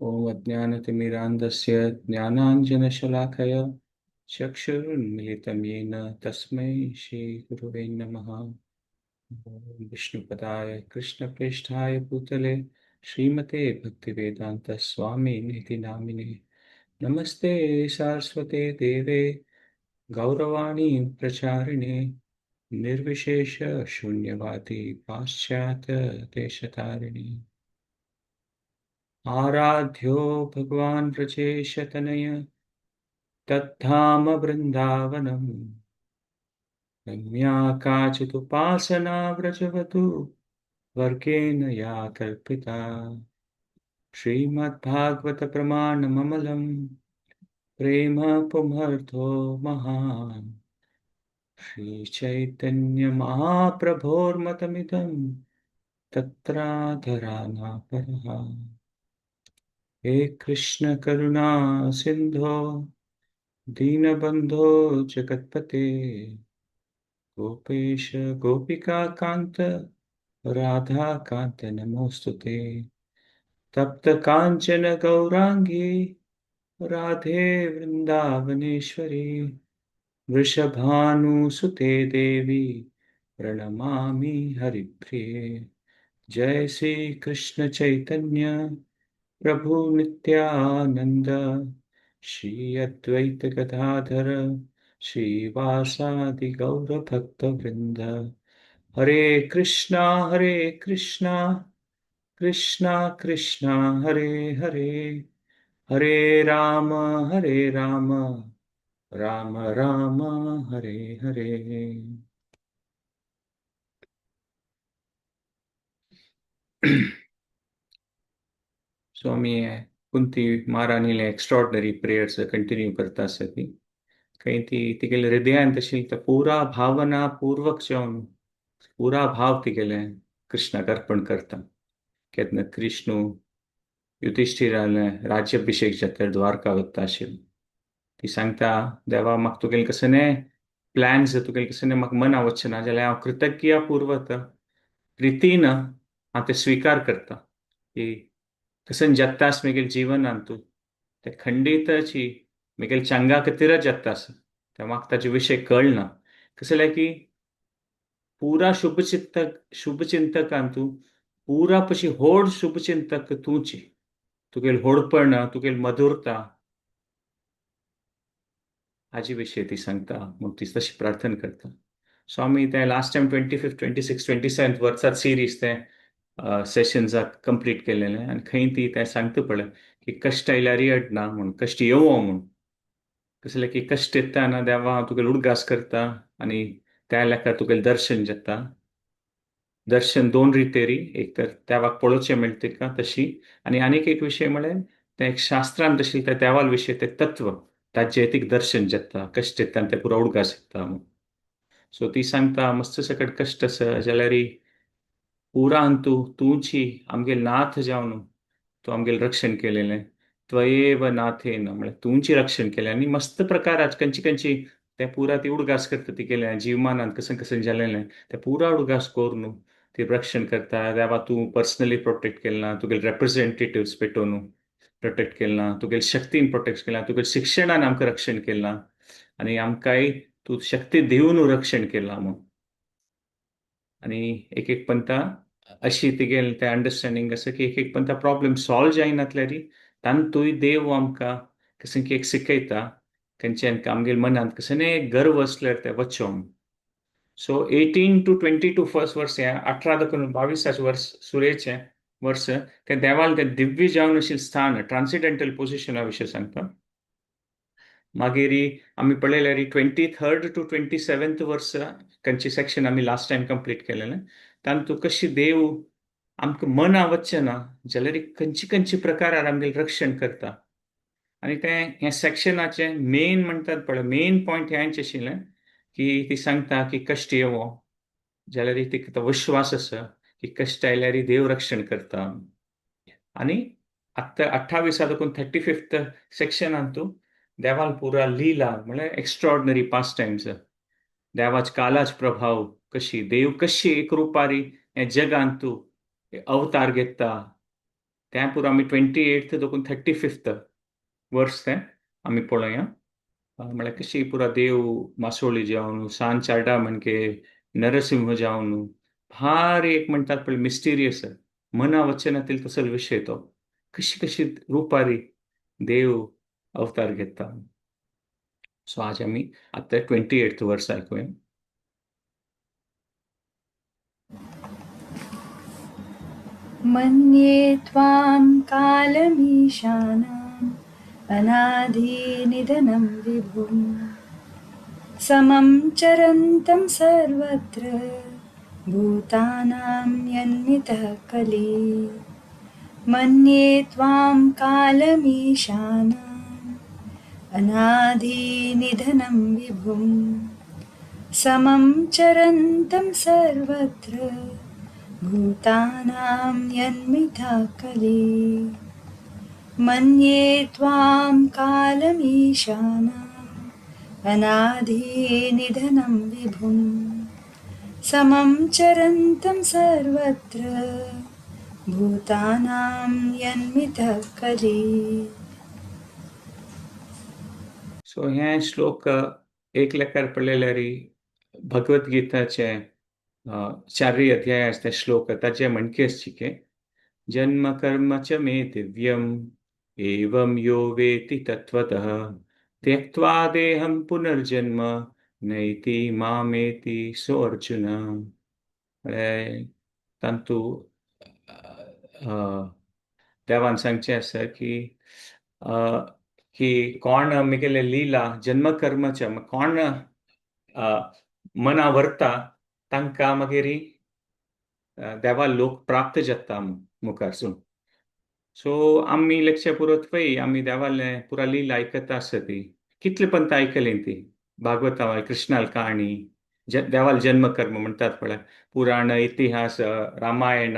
ॐ अज्ञानतिमिरान्धस्य ज्ञानाञ्जनशलाकया चक्षुरुन्मिलितं येन तस्मै श्रीगुरुवे नमः। ॐ विष्णुपदाय कृष्णप्रेष्ठाय भूतले श्रीमते भक्तिवेदान्तस्वामिनिति नामिने। नमस्ते सारस्वते देवे गौरवाणी प्रचारिणे निर्विशेष शून्यवादी पाश्चात्य देशतारिणी। आराध्यो भगवान् व्रजेशतनय तद्धाम वृन्दावनम् रम्या काचिदुपासना व्रजवधू वर्गेण या कल्पिता। श्रीमद्भागवतप्रमाणममलं प्रेम पुमर्थो महान् श्रीचैतन्यमहाप्रभोर्मतमिदं तत्राधरानापरः। हे कृष्ण करुणा सिन्धो दीनबन्धो जगत्पते गोपेश गोपिका कान्त राधा कान्त नमोस्तुते। तप्त कांचन गौरांगी राधे वृंदावनेश्वरी वृषभानुसुते देवी प्रणमामि हरिप्रिये। जय श्री कृष्ण चैतन्य प्रभु नित्यानंद श्री अद्वैत गदाधर श्रीवासादि गौर भक्त वृंद। हरे कृष्णा हरे कृष्णा कृष्णा कृष्णा हरे हरे, हरे राम हरे राम राम राम हरे हरे। सो आमी कुंती महाराणीले एक्स्ट्रॉर्डनरी प्रेयर्स कंटिन्यू करता आसा ती खंय ती तिगेले हृदयान तशी पुरा भावना पूर्वक जेवन पुरा भाव तिगेले कृष्णाक अर्पण करता। केन्ना कृष्णू युधिष्ठिराले राज्याभिषेक जाता द्वारका वता आशिल्ली ती सांगता, देवा म्हाका तुगेले कसने प्लॅन्स तुगेले कसने म्हाका मना वचना ना जाल्यार हांव कृतज्ञ पूर्वक प्रितीन हांव ते स्विकार करता की कसन जाता मेगेल जीवनान तूं ते खंडीतची मेगेल चांगा खातीरच जाता आसा ते म्हाका ताजे विशय कळना। कसं जाल्यार की पुरा शुभचिंतकान तूं पुरा पशी होड शुभचिंतक तूंची, तुगेल होडपण तुगेल मधुरता हाजी विशय ती सांगता म्हूण ती तशी प्रार्थना करता। सो आमी ते लास्ट टायम 25, 26, 27 वर्सात सिरीज ते सेशन्साक कंप्लीट केलेले आनी खंय ती तें सांगता पळय की कश्ट आयल्यार अडना म्हूण, कश्ट येवो म्हूण। कसले की कश्ट येता ना देवा हांव तुगेलो उडगास करता आनी त्या लेखार तुगेलें दर्शन जाता। दर्शन दोन रितेरी, एक तर देवाक पळोवचें मेळटा तुका तशी, आनी आनीक एक विशय म्हळ्यार तें एक शास्त्रान तशी त्या देवाल विशय तें तत्व ताजें तीक दर्शन जाता, कश्ट येता आनी तें पुरो उडगास येता म्हूण। सो ती सांगता मस्त सकट कश्ट आसा जाल्यार पुरान तूं तुची आमगेल नाथ जावन तूं आमगेल रक्षण केलेलें, त्वयेव नाथेन म्हळ्यार तुमची रक्षण केलें। आनी मस्त प्रकार खंयची खंयची ते पुरा ती उडगास करता ती केलें जीवमानान कशें कशें जालेलें ते पुरा उडगास करून ती रक्षण करता। देवा तूं पर्सनली प्रोटेक्ट केलें ना, तुगेले रेप्रेझेंटेटिव्स पेटोवन प्रोटेक्ट केलें ना, तुगेले शक्तीन प्रोटेक्ट केलें ना, तुगेले शिक्षणान आमकां रक्षण केलें ना आनी आमकांय तूं शक्ती दिवन रक्षण केलां म्हूण। आनी एक एक पंता अशी तिगेलें तें अंडरस्टँडींग आसा की एक एक पंता प्रॉब्लम सॉल्व जायनातल्यार तातूंय देव आमकां कशें की एक शिकयता खंयच्यान आमगेले मनांत कशें एक गर्व आसल्यार तें वचोंक। सो 18 to 22 first वर्स हें 18 देखून 22 वर्स सुरेचें वर्स तें देवाल तें दिव्य जावन आशिल्लें स्थान ट्रान्सिडेंटल पोजिशना विशीं सांगता। मागीर आमी पळयल्यार 23rd to 27th वर्स खंयचें सेक्शन आमी लास्ट टायम कंप्लीट केलेलें तातूंत कशी देव आमकां मना वचचें ना जाल्यार खंयची खंयची प्रकारार आमगेलें रक्षण करता। आनी तें हें सेक्शनाचें मेन म्हणटात पळय मेन पॉयंट हेंच आशिल्लें की ती सांगता की कश्ट येवो जाल्यार तिका विश्वास आसा की कश्ट आयल्यार देव रक्षण करता। आनी आतां 28 देखून 35th सेक्शनान तूं देवाल पुरा लीला म्हळ्यार एक्स्ट्रॉर्डनरी पास टायम्स देवाच कालाच प्रभाव कशी देव कशी एक रुपारी हे जगांत तूं अवतार घेता तें पुरो आमी 28 दोकून 35 वर्स तें आमी पळोवया. म्हळ्यार कशी पुरा देव मासोळी जावन सान चार्डा म्हणके नरसिंह जावन भारी एक म्हणटात पळय मिस्टिरियस मना वचनातील तसो विशय तो कशी कशी रुपारी देव अवतार घेता. सो आज आमी आतां 28 वर्स आयकुया. मन्ये त्वां कालमीशानाम् अनादिनिधनं विभुं समं चरन्तं सर्वत्र भूतानां यन्मितः कली। मन्ये त्वां कालमीशानाम् अनादिनिधनं विभुं समं चरन्तं सर्वत्र भूतानां यन्मिथा कली। मन्ये त्वां कालमीशानाम् अनादिनिधनं विभुं समं चरन्तं सर्वत्र भूतानां यन्मितः कली। सो हे श्लोक एक लेखार पडलेल्यार भगवद्गीताचे चारय अध्याय आसता श्लोक ताचे म्हणके आसचे जन्म कर्म च मे दिव्यम एवं यो वेति तत्त्वतः त्यक्त्वा देहं पुनर्जन्म नैति मामेति सोऽर्जुन. म्हळ्यार तांतू देवान सांगचें आसा की की कोण मिगेले लीला जन्मकर्मच्या कोण मना व्हरता तांकां मागीर देवा लोक प्राप्त जाता मुखार. सो आमी लक्ष पुरत पळय आमी देवाले पुरा लीला आयकता आसता ती कितले पंत आयकली ती भागवता कृष्णाल काणी देवाल जन्मकर्म म्हणटात पळय पुराण इतिहास रामायण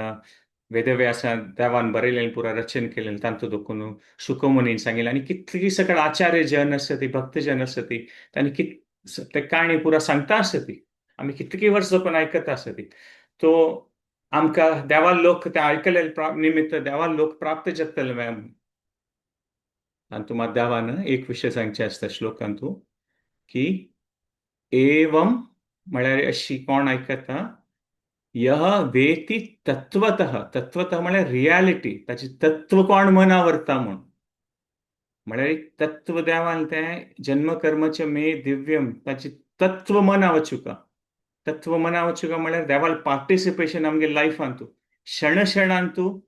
वेदव्यासा देवान बरयलें पुरा रचन केलें तांतू देखून शुकमुनीन सांगिल्लें आनी कितली सगळे आचार्य जन आसा ती भक्तजन आसा ती तांणी ते काणी पुरा सांगता आसा ती आमी कितकी वर्सां पण आयकता आसा ती. तो आमकां देवाल लोक ते आयकले निमित्त देवाल लोक प्राप्त जातले. आनी तुमा देवान एक विशय सांगचे आसता श्लोकांत की एवं म्हळ्यार अशी कोण आयकता यह वेती तत्वतः. तत्वतः म्हळ्यार रियालिटी ताची तत्व कोण मना व्हरता म्हूण म्हळ्यार तत्व देवान तें जन्मकर्मचें मे दिव्यम ताची तत्व मना वचुका. तत्व मना वचुका म्हळ्यार देवाल पार्टिसिपेशन आमगे लायफान तूं क्षण क्षणान तूं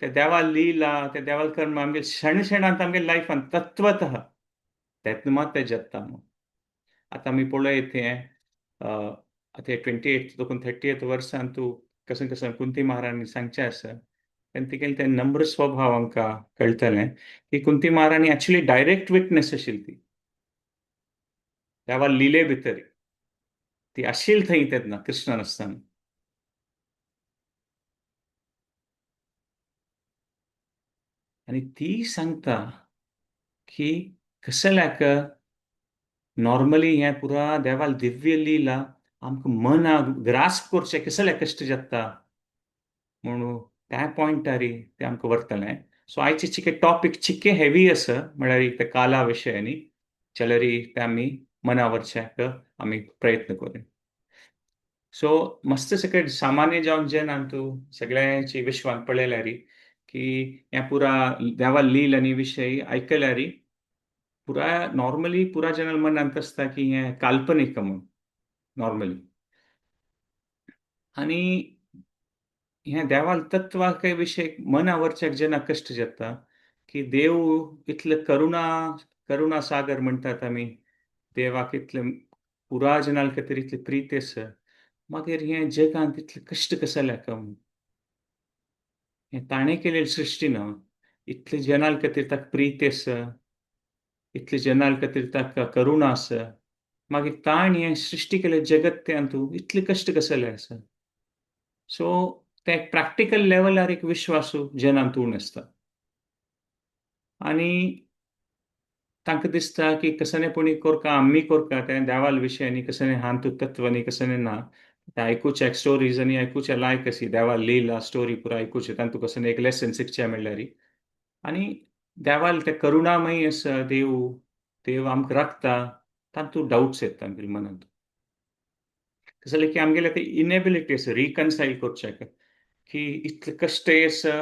ते देवाल लीला ते देवाल कर्म आमगे क्षण क्षणांत आमगे लायफान तत्वतः तेन्ना मात तें जगता म्हूण. आतां आमी पळयत हें आतां 28 देखून 30 वर्सान तूं कसं कसं कुंती महाराणी सांगचें आसा तेन्ना तिगेलें तें नम्र स्वभाव आमकां कळटलें की कुंती महाराणी एक्चुअली डायरेक्ट विटनेस आशिल्ली ती देवा लिले भितर ती आशिल्ली थंय तेन्ना कृष्ण नासतना. आनी ती सांगता की कसल्याक नॉर्मली हें पुरा देवाल दिव्य लीला आमकां मनाक ग्रास्प करचें कसले कश्ट जाता म्हणून त्या पॉयंटार तें आमकां व्हरतलें. सो आयचे चिके टॉपीक चिके हेवी आसा म्हळ्यार ते काला विशय न्ही जाल्यार ते आमी मना व्हरच्याक आमी प्रयत्न करूया. सो मस्त सगळे सामान्य जावन जेन्ना तूं सगळ्यांची विश्वान पळयल्यार की हें पुरा देवा लील आनी विशय आयकल्यार पुरा नॉर्मली पुरा जनरल मनांत आसता की हें काल्पनीक म्हूण नॉर्मली. आनी हें देवाल तत्वा काय विशय मना व्हरच्याक जेन्ना कश्ट जाता की देव इतले करुणा करुणा सागर म्हणटात आमी देवाक इतले पुरा जनाल खातीर इतले प्रीत आसा मागीर हें जगांत इतले कश्ट कसले म्हूण हें ताणें केलेली सृश्टी न्हू इतले जनाल खातीर ताका प्रीत आसा इतले जनाल खातीर ताका करुणा आसा मागीर ताण हें सृश्टी केलें जगत तें तूं इतले कश्ट कसले आसा. सो ते प्रॅक्टिकल लेवलार एक विश्वासू जनांत उण आसता आनी तांकां दिसता की कसने पुणी कोरका आमी कोरका तें देवाल विशय न्ही कसने हांतू तत्व न्ही कसने ना ते आयकुचे स्टोरीज आनी आयकुचे लायक आसी देवा लीला स्टोरी पुरा आयकुचे तांतूं कसो एक लेसन शिकचें म्हणल्यार. आनी देवाल ते करुणामयी आसा देव, देव आमकां राखता, तातूंत डावट्स येता आमगेल्या मनांत. तशें जाल्यार की आमगेले ते इनेबिलिटी आसा रिकन्सायल करच्याक की इतले कश्ट आसा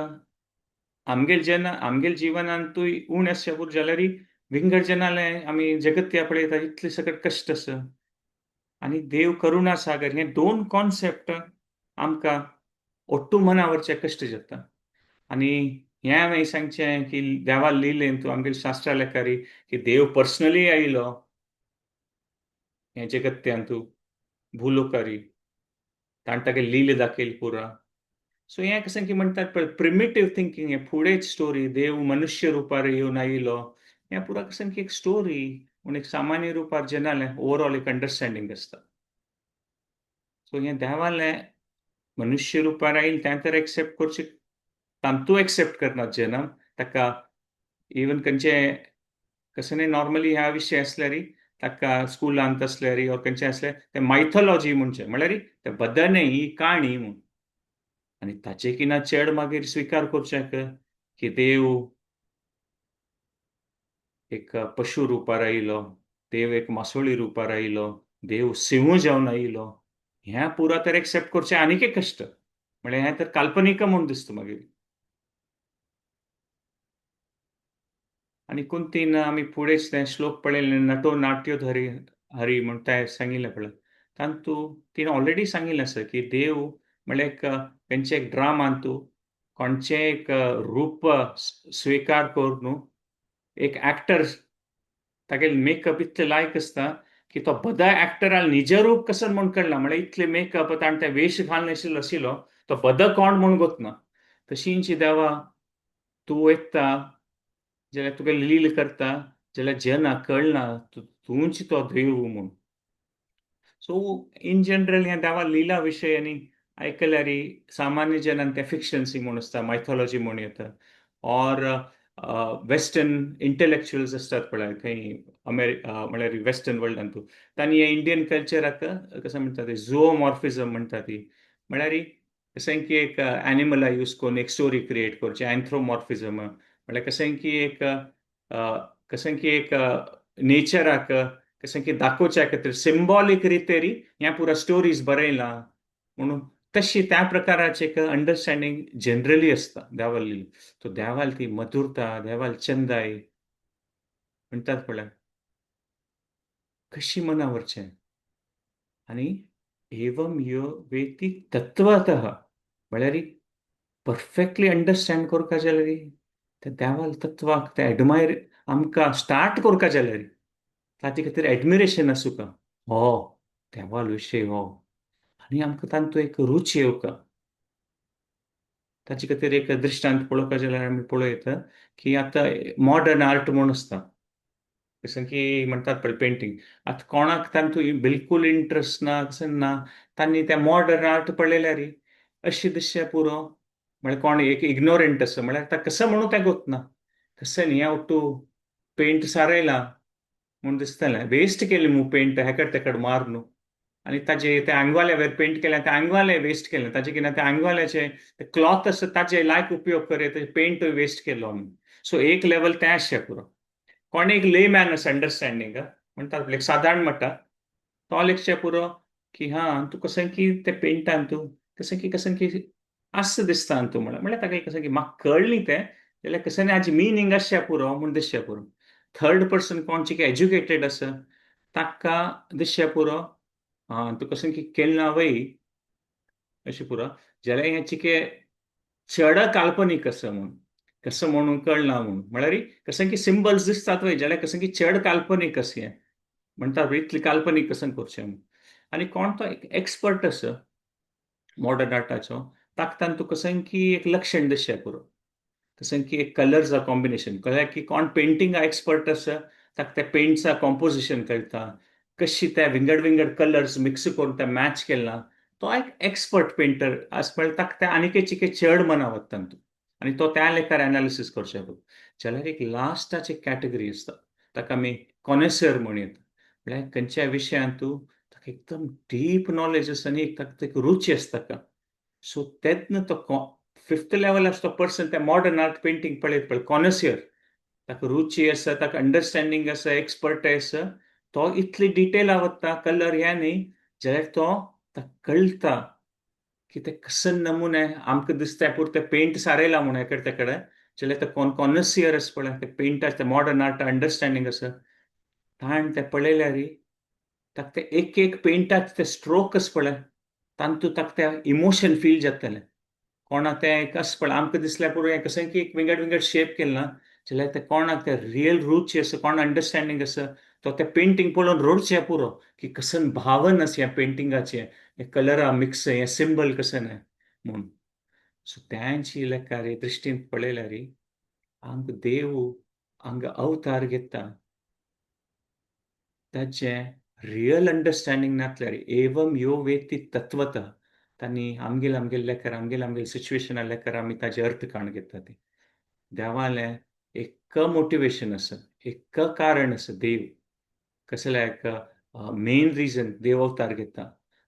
आमगेले जेन्ना आमगेले जिवनांतूय उण आसचे पुरो जाल्यार विंगड जनाले आमी जगत्या पळयता इतले सगळे कश्ट आसा. आनी देव करुणा सागर हे दोन कॉन्सेप्ट आमकां ओट्टू मनावरचे कश्ट जाता. आनी हें हांवें सांगचें की देवा लिलेन तूं आमगेले शास्त्रा लेखारी की देव पर्सनली आयलो हें जगत्यांतू भूलोकारी ताणें तागे लीले दाखयली पुरा. सो हें कशें की म्हणटात पळय प्रिमिटीव थिंकींग हें फुडेंच स्टोरी देव मनुष्य रुपार येवन आयलो हें पुरा कशें की एक स्टोरी पूण एक सामान्य रुपार जनालें ओवरऑल एक अंडरस्टँडींग आसता. सो हें देवालें मनुष्य रुपार आयल तें तर एक्सेप्ट करचें तांतू एक्सेप्ट करना जना ताका इवन खंयचे कशें न्ही नॉर्मली ह्या विशय आसल्यार ताका स्कुलांत आसल्यार ऑर खंयचें आसल्यार तें मायथोलॉजी म्हणचें म्हणल्यार तें बदने ही काणी म्हूण. आनी ताचे किना चड मागीर स्विकार करच्याक की देव एक पशु रुपार आयलो, देव एक मासोळी रुपार आयलो, देव सिंह जावन आयलो, हें पुरा तर एक्सेप्ट करचें आनीक एक कश्ट म्हणल्यार हें तर काल्पनीक म्हूण दिसता मागीर. आनी कुंतीन आमी फुडेंच तें श्लोक पळयलें नटो नाट्यो हरी हरी म्हूण तें सांगिल्लें पळय तातूंत तिणें ऑलरेडी सांगिल्लें आसा की देव म्हणल्यार एक खंयचे एक ड्रामांतू कोणचें एक रूप स्विकार करून एक एक्टर तागेले मेकअप इतले लायक आसता की तो बदा एक्टरान निजरूप कसो म्हूण कळना म्हळ्यार इतले मेकअप ताणें ते वेश घालून आशिल्लो आशिल्लो तो बद कोण म्हूण गोतना. तशींची देवा तूं वयता जाल्यार तुगे लील करता जाल्यार जना कळना तूंच तो देव म्हूण. सो इन जनरल ह्या देवा लिला विशय आनी आयकल्यार सामान्य जनान ते फिक्शन्सी म्हूण आसता मायथोलॉजी म्हूण येता ऑर वेस्टर्न इंटलेक्च्युअल्स आसतात पळय खंय अमेरिका म्हळ्यार वेस्टर्न वर्ल्डांतू तांणी हे इंडियन कल्चराक कशें म्हणटा ते झुओमॉर्फिजम म्हणटा ती म्हळ्यार कशें की एक एनिमला यूज करून एक स्टोरी क्रिएट करची एन्थ्रोमॉर्फिजम म्हळ्यार कशें की एक कशें की एक नेचराक कशें की दाखोवच्या खातीर सिंबॉलीक रितेरी ह्या पुरा स्टोरीज बरयला म्हणून तशी त्या प्रकाराचे एक अंडरस्टँडींग जनरली आसता देवाली. तो देवाल ती मधुरता देवाल चंदाय म्हणटात पळय कशी मनावरचें. आनी एवम यो वेती तत्वतः म्हळ्यार परफेक्टली अंडरस्टँड करपा जाल्यार त्या देवाल तत्वाक ते एडमायर आमकां स्टार्ट करपा जाल्यार ताचे खातीर एडमिरेशन आसूंका हो देवाल विशय हो आनी आमकां तांतूं एक रुची येवका. ताचे खातीर एक दृश्टांत पळोवपाक जाल्यार आमी पळोवं की आतां मॉडर्न आर्ट म्हूण आसता जशें की म्हणटात पळय पेंटींग आतां कोणाक तातूंत बिलकूल इंट्रस्ट ना कशें ना तांणी तें मॉडर्न आर्ट पळयल्यार अशी दिसचें पुरो म्हळ्यार कोण एक इग्नोरंट आसा म्हळ्यार ताका कसो म्हणून तें गोतना कशें न्ही हांव तूं पेंट सारयला म्हूण दिसतलें वेस्ट केलें मू पेंट हेकड तेकड मार न्हू आनी ताजे ते आंगवाल्या वेर पेंट केलें ते आंगवाले वेस्ट केलें ताजे कितें ते आंगवाल्याचे ते क्लॉथ आसा ताजे लायक उपयोग करे पेंटूय वेस्ट केलो आमी. सो एक लेवल तें आसचें पुरो. कोण एक ले मॅन आसा अंडरस्टँडींग म्हणटात एक सादारण म्हणटा तो लेखचें पुरो की हा तूं कशें की ते पेंटान तूं कशें की कशें की आसा दिसता तूं म्हणल्यार म्हणल्यार ताका कशें की म्हाका कळ्ळी तें जाल्यार कशें न्ही हाजी मिनींग आसचें पुरो म्हूण दिसचें पुरो. थर्ड पर्सन कोण चिके एज्युकेटेड आसा ताका दिसचें पुरो आं तूं कशें की केलें ना वय अशें पुरो जाल्यार हें चिके चड काल्पनीक आसा म्हूण कसो म्हणून कळना म्हूण म्हळ्यार कशें की सिंबल्स दिसतात वय जाल्यार कशें की चड काल्पनीक आसा हें म्हणटात इतलें काल्पनीक कशें करचें म्हूण. आनी कोण तो एक एक्सपर्ट आसा मॉडर्न आर्टाचो ताका तांतूं कशें की एक लक्षण दिसचें पुरो कशें की एक कलर्सा कॉम्बिनेशन कळ्ळें की कोण पेंटिंगा एक्सपर्ट आसा ताका त्या पेंट्सा कॉम्पोजिशन कळटा कशी त्या विंगड विंगड कलर्स मिक्स करून ते मॅच केला तो एक एक्सपर्ट पेंटर आसा म्हळ्यार ताका तें आनीक चिके चड मना वता तातूंत आनी तो त्या लेखार एनालिसीस करचें पडटा. जाल्यार एक लास्टाची कॅटेगरी आसता ताका आमी कॉनेसर म्हणूं येता म्हळ्यार खंयच्याय विशयांतू ताका एकदम डीप नॉलेज आसा आनी एक ताका एक रुची आसता ताका. सो तेन्ना तो फिफ्थ लेवल आसा तो पर्सन ते मॉडर्न आर्ट पेंटींग पळयत पळय कॉनसियर, ताका रुची आसा, ताका अंडरस्टँडींग आसा, एक्सपर्ट आसा, तो इतली डिटेल वता कलर ह्या न्ही जाल्यार तो ताका कळटा की ते कसन नमुने आमकां दिसता पुरतें पेंट सारयला म्हूण हेकडे तेकडे, जाल्यार ते कॉनसियर आसा पळय ते पेंटाचें ते मॉडर्न आर्ट अंडरस्टँडींग आसा, ताणें तें पळयल्यार ताका ते एक एक पेंटाचे ते स्ट्रोक आसा पळय तातूंत ताका ते इमोशन फील जातलें. कोणाक तें एक आसा पळय आमकां दिसल्यार पुरो हें कशें की एक विंगड विंगड शेप केला ना जाल्यार ते कोणाक ते रियल रुची आसा, कोण अंडरस्टँडींग आसा, तो तें पेंटींग पळोवन रडचें पुरो की कसन भावन आसा ह्या पेंटिंगाचें, हे कलरा मिक्स हें सिंबल कशें न्हय म्हूण. सो त्यांची लेखारी दृश्टीन पळयल्यार आमकां देव हांगा अवतार घेता ताचें रियल अंडरस्टँडींग नासल्यार एवम यो वेत्ति तत्वतः, तांणी आमगेले आमगेले लेखार आमगेले आमगेले सिच्युएशना लेखार आमी ताजे अर्थ काडून घेता. ती देवालें एक मोटिवेशन आसा, एक कारण आसा, देव कसलें एक मेन रिजन देव अवतार घेता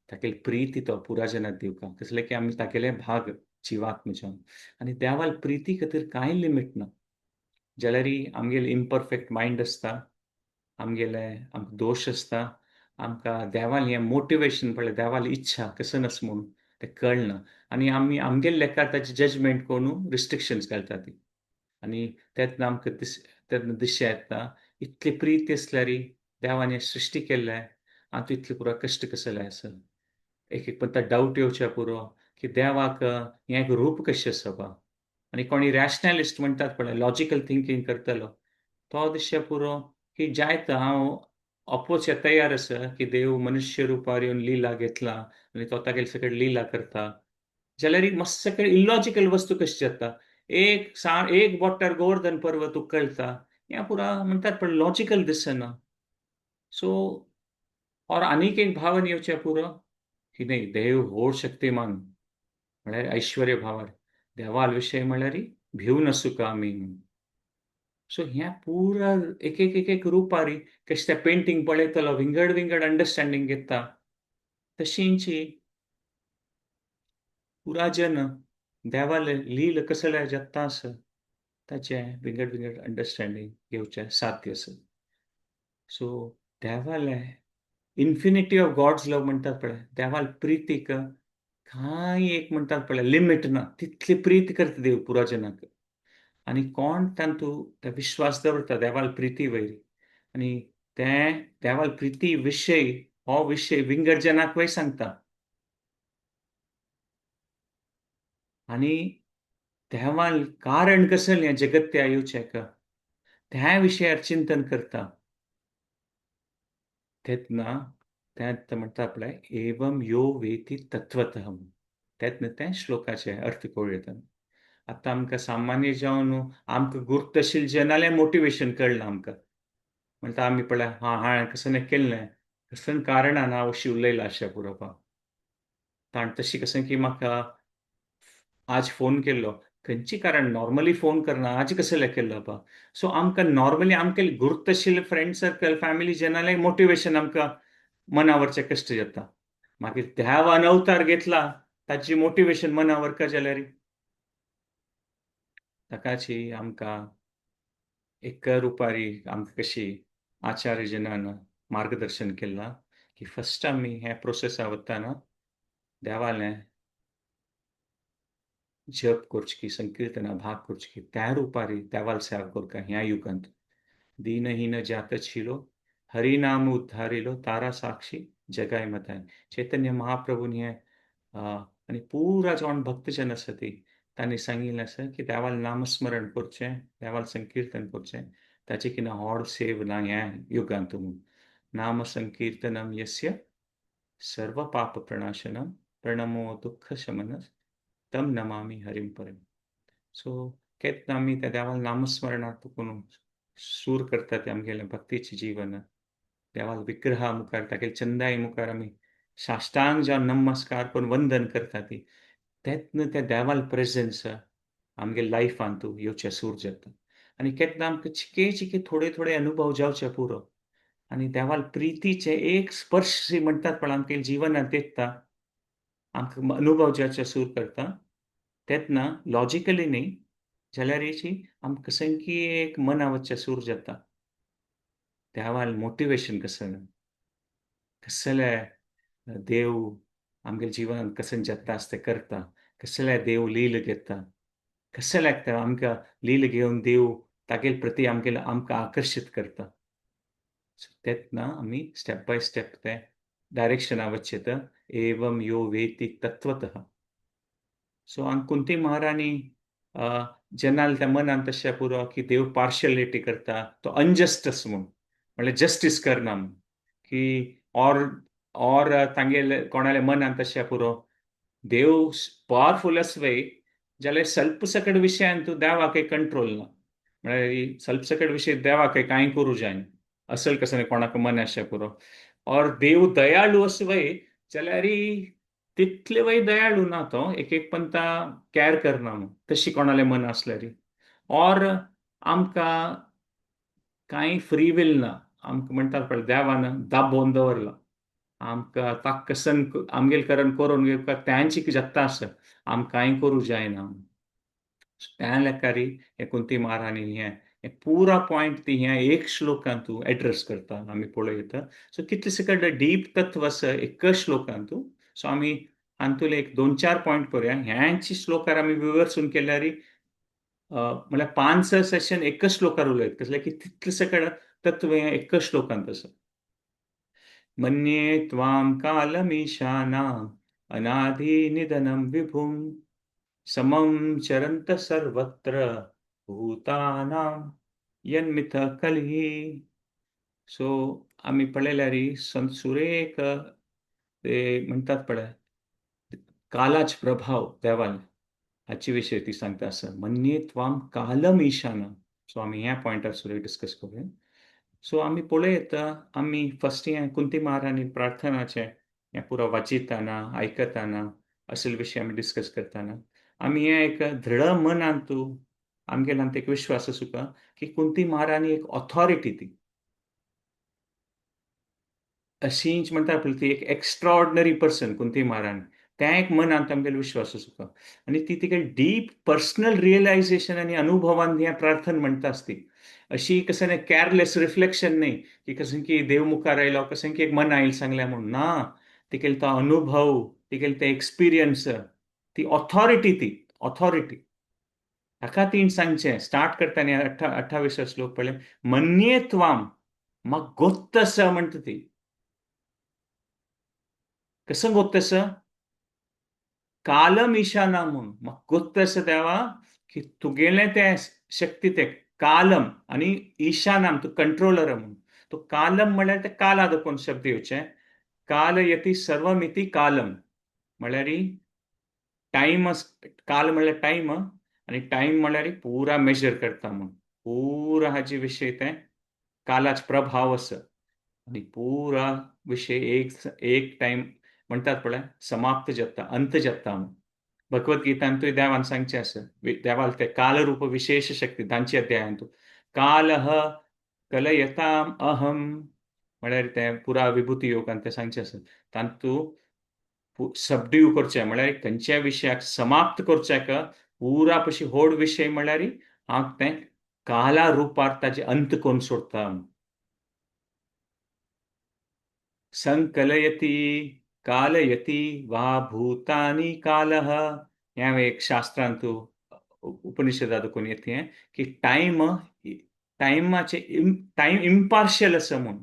तागेली प्रिती तो पुराजनाक दिवपाक, कसलें की आमी तागेले भाग जिवात्म जावन, आनी देवाल प्रिती खातीर कांय लिमीट ना. जाल्यार आमगेले इम्परफेक्ट मायंड आसता, आमगेले आमकां दोश आसता, आमकां देवाल हें मोटिवेशन पळय देवाली इच्छा कशें आसा म्हूण तें कळना, आनी आमी आमगेले लेखार ताचें जजमेंट करून रिस्ट्रिक्शन्स घालता ती, आनी तेन्ना आमकां तेन्ना दिश्य येता इतली प्रिती आसल्यार देवान हें सृश्टी केल्लें आनी तूं इतलें पुरो कश्ट कसले आसा. एक एक पण डावट येवचे पुरो की देवाक हें एक रूप कशें आसा बा, आनी कोणी रॅशनलिस्ट म्हणटात पळय लॉजिकल थिंकींग करतलो तो दिश्य पुरो की जायत हांव अपोच तयार आसा की देव मनुष्य रुपार येवन लिला घेतला आनी तो तागेले सगळे लिला करता, जाल्यार मस्त सगळे इलॉजिकल वस्तू कशी जाता, एक बोट्टार गोवर्धन पर्वत उकळटा, हें पुरा म्हणटात पण लॉजिकल दिसना. सो और आनीक एक भावन येवचें पुरो की न्ही देव व्हड शक्तिमान म्हळ्यार ऐश्वर्य भावार देवाल विशय म्हळ्यार भिव नसुका आमी. सो ह्या पुरा एक एक एक एक रुपारी कशें तें पेंटींग पळयतलो विंगड विंगड अंडरस्टँडींग घेता, तशींची पुरा जन देवाले लील कसले जाता आसा ताचें विंगड विंगड अंडरस्टँडींग घेवचें साध्य आसा. सो देवाले इन्फिनिटी ऑफ गॉड्स लव म्हणटात पळय, देवाल प्रितीक कांय एक म्हणटात पळय लिमीट ना, तितली प्रीत करता देव पुरा जनाक, आनी कोण तातूंत विश्वास दवरता देवाल प्रिती वयर, आनी तें देवाल प्रिती विशय हो विशय विंगड जनाक वयर सांगता, आनी देवाल कारण कसलें हें जगत्या येवचें का त्या विशयार चिंतन करता तेन्ना तें म्हणटा पळय एवम यो वेती तत्वतः, तेन्ना तें श्लोकाचें अर्थ कळूं येता. आतां आमकां सामान्य जावन आमकां गुर्तशील जनालें मोटिवेशन कळना आमकां, म्हणटा आमी पळय हां हांवें कसलें केल्लें कसलें कारणान हांव अशी उलयलां अशें पुरोवपाक ताण तशी कसलें की म्हाका आज फोन केल्लो खंयची कारण नॉर्मली फोन करना आज कसलें केल्लो बा. सो आमकां नॉर्मली आमकां गुर्तशील फ्रेंड सर्कल फॅमिली जनालें मोटिवेशन आमकां मनावरचें कश्ट जाता, मागीर देवान अवतार घेतला ताची मोटिवेशन मनावर का जाल्यार ताकाची आमकां एक रुपारी आमकां कशी आचार्य जनान मार्गदर्शन केलां की फर्स्ट आमी हे प्रोसेसा वतना देवालें जप करची, संकीर्तना भाग करची, त्या रुपारी देवाल सेवा करका ह्या युगांत. दीनहीन जात छिलो हरिनाम उद्धारिलो तारा साक्षी जगाय मताय. चैतन्य महाप्रभून हे आनी पुरा जावन भक्तजन आसा ती तांणी सांगिल्लें आसा की देवाल नामस्मरण करचें, देवाल संकीर्तन करचें, ताचें कितें व्हड सेव ना ह्या युगांत म्हूण. नाम संकीर्तनम यस्य सर्व पाप प्रणाशनम प्रणमो दुःख शमन तम नमामि हरिम परम. सो केन्ना आमी त्या देवाल नामस्मरणात करून सूर करता ते आमगेलें भक्तीचें जीवन, देवाल विग्रहा मुखार तागेले चंदाई मुखार आमी साष्टांग जावन नमस्कार करून वंदन करता ती तेन्ना त्या देवाल प्रेजन्स आमगे लायफान तूं येवचें सूर जाता. आनी केन्ना आमकां चिके चिके थोडे थोडे अनुभव जावचे पुरो आनी देवाल प्रितीचे एक स्पर्श म्हणटात पण आमकां जिवनांत येता, आमकां अनुभव ज्याचे सूर करता तेन्ना लॉजिकली न्ही जाल्यार आमकां कसंकी एक मना वचचें सूर जाता. देवाल मोटिवेशन कसलें कसलें देव आमगेल्या जिवनांत कशें जाता आसता करता, कसलें देव लील घेता, कशें लागता आमकां लील घेवन देव तागेल प्रती आमगेले आमकां आकर्शीत करता. तेन्ना आमी स्टेप बाय स्टेप ते डायरेक्शना वचचें. एवम यो वेति तत्वतः. सो हांगा कुंती महाराणी जेन्ना त्या मनान तशें पुरो की देव पार्शियलिटी करता, तो अनजस्ट आसा म्हूण, म्हणल्यार जस्टीस करना म्हूण, की और और तांगेले कोणाले मनान तशें पुरो देव पावरफुल आसवय जाल्यार सल्प सकट विशयान तूं देवाक कंट्रोल ना, म्हळ्यार सल्प सकट विशय देवाक कांय करूं जायना असल कसं कोणाक मन आसचें पुरो. और देव दयाळू आसवय जाल्यार तितले वय दयाळू ना, तो एक एक पंता कॅर करना म्हूण तशी कोणाले मन आसल्यार. और आमकां कांय फ्री will ना, आमकां म्हणटात पळय देवान दाबोवन दवरला आमकां, ताकसन आमगेल करण करून घेवपाक त्यांची जाता आसा, आमकां कांय करूं जायना. त्या लेखारी हे कुंती महाराणी हें पुरा पॉयंट ती ह्या एक श्लोकांत तूं एड्रेस करता आमी पळयता. सो कितले सकट डीप तत्व आसा एक श्लोकांत. सो आमी हातूंतले एक दोन चार पॉयंट करूया. ह्यांची श्लोकार आमी विवर्सून केल्यार म्हळ्यार 5 सेशन एकच श्लोकार उलयत, कसलें की तितले सकट तत्व हें एकच श्लोकांत आसा. मन्ये त्वां कालमीशानाम् अनादिनिधनं विभुं समं चरन्त सर्वत्र भूतानां यन्मिथ कलिः. सो आमी पळयल्यार संत सुरेख ते म्हणटात पळय कालाच प्रभाव देवान हाचे विशय ती सांगता आसा. मन्ये त्वां कालम ईशाना. सो आमी ह्या पॉयंटार सुरेख डिस्कस करूया. सो आमी पळयता आमी फर्स्ट हें कुंती महाराणी प्रार्थनाचें हें पुरो वाचिताना आयकताना असले विशय आमी डिस्कस करताना आमी हें एक दृढ मनान तूं आमगेल्यान एक विश्वास आसूका की कुंती महाराणी एक ऑथॉरिटी ती अशीच म्हणटा पळय ती एक एक्स्ट्रॉर्डनरी पर्सन कुंती महाराणी, त्या एक मनांत आमगेलो विश्वास आसूका. आनी ती तिका डीप पर्सनल रियलायझेशन आनी अनुभवान हें प्रार्थना म्हणटा आसती. अशी कसं नाही केअरलेस रिफ्लेक्शन नाही की कसं की देव मुखार आयलो कसं की एक मन आयल सांगल्या म्हणून ना, तिकेल तो अनुभव, तिकेल ते एक्सपिरियन्स, ती ऑथॉरिटी, ती ऑथॉरिटी हाका तीन सांगचें स्टार्ट करताना 28 श्लोक पळय मन्ये त्वाम म्हाका गोत्त आसा म्हणटा ती. कसं गोत्त आसा? कालम ईशाना म्हूण म्हाका गोत्त आसा देवा की तुगेलें तें शक्ती तें कालम आनी ईशानाम तूं कंट्रोलर म्हूण. तो कालम म्हळ्यार ते काला दाखोवन शब्द येवचें, कालयति सर्वमिति कालम म्हळ्यार टायम, काल म्हळ्यार टायम आनी टायम म्हळ्यार पुरा मेजर करता म्हूण, पुरा हाजे विशय तें कालाच प्रभाव आसा आनी पुरा विशय एक एक टायम म्हणटात पळय समाप्त जाता, अंत जाता म्हूण. भगवद्गीतांतूय देवान सांगचें आसा, देवाल ते कालरूप विशेष शक्ती तांचे अध्यायांतू कालः कलयताम अहम म्हळ्यार तें पुरा विभूती योगान तें सांगचें आसा. तांतू सबड्यू करचें म्हळ्यार खंयच्याय विशयाक समाप्त करच्याक पुरा पशी व्हड विशय म्हळ्यार हांव तें काला रुपार ताजे अंत करून सोडटा. संकलयती कालयती वा भूतानी कालः ह्या एक शास्त्रांतू उपनिषदांत कोण येता हें की टायम टायमाचे टायम इम्पार्शियल आसा म्हूण,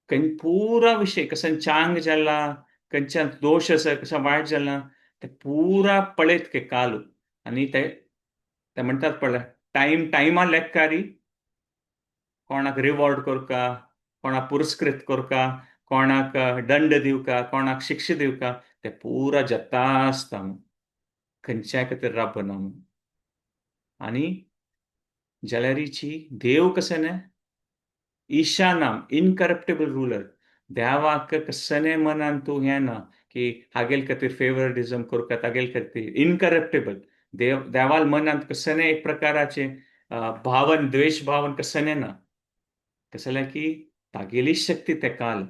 पुरा विशय कसं चांग जाला, खंयच्यान दोश आसा, कसं वायट जाला ते पुरा पळयत के काल. आनी ते ते म्हणटात पळय टायम टायमा लेक्कारी कोणाक रिवॉर्ड करका, कोणाक पुरस्कृत करका, कोणाक दंड दिवका, कोणाक शिक्षा दिवका, ते पुरा जाता आसता खंयच्याय खातीर राबना म्हूण. आनी जाल्यारीची देव कसं न्ही ईशानाम इनकरप्टेबल रुलर, देवाक कसने मनान तूं हें ना की हागेल खातीर फेवरेटिझम करता, तागेल खातीर इनकरप्टेबल देव, देवाल मनांत कसने एक प्रकाराचे भावन द्वेश भावन कसने ना, कसलें की तागेली शक्ती ते काल,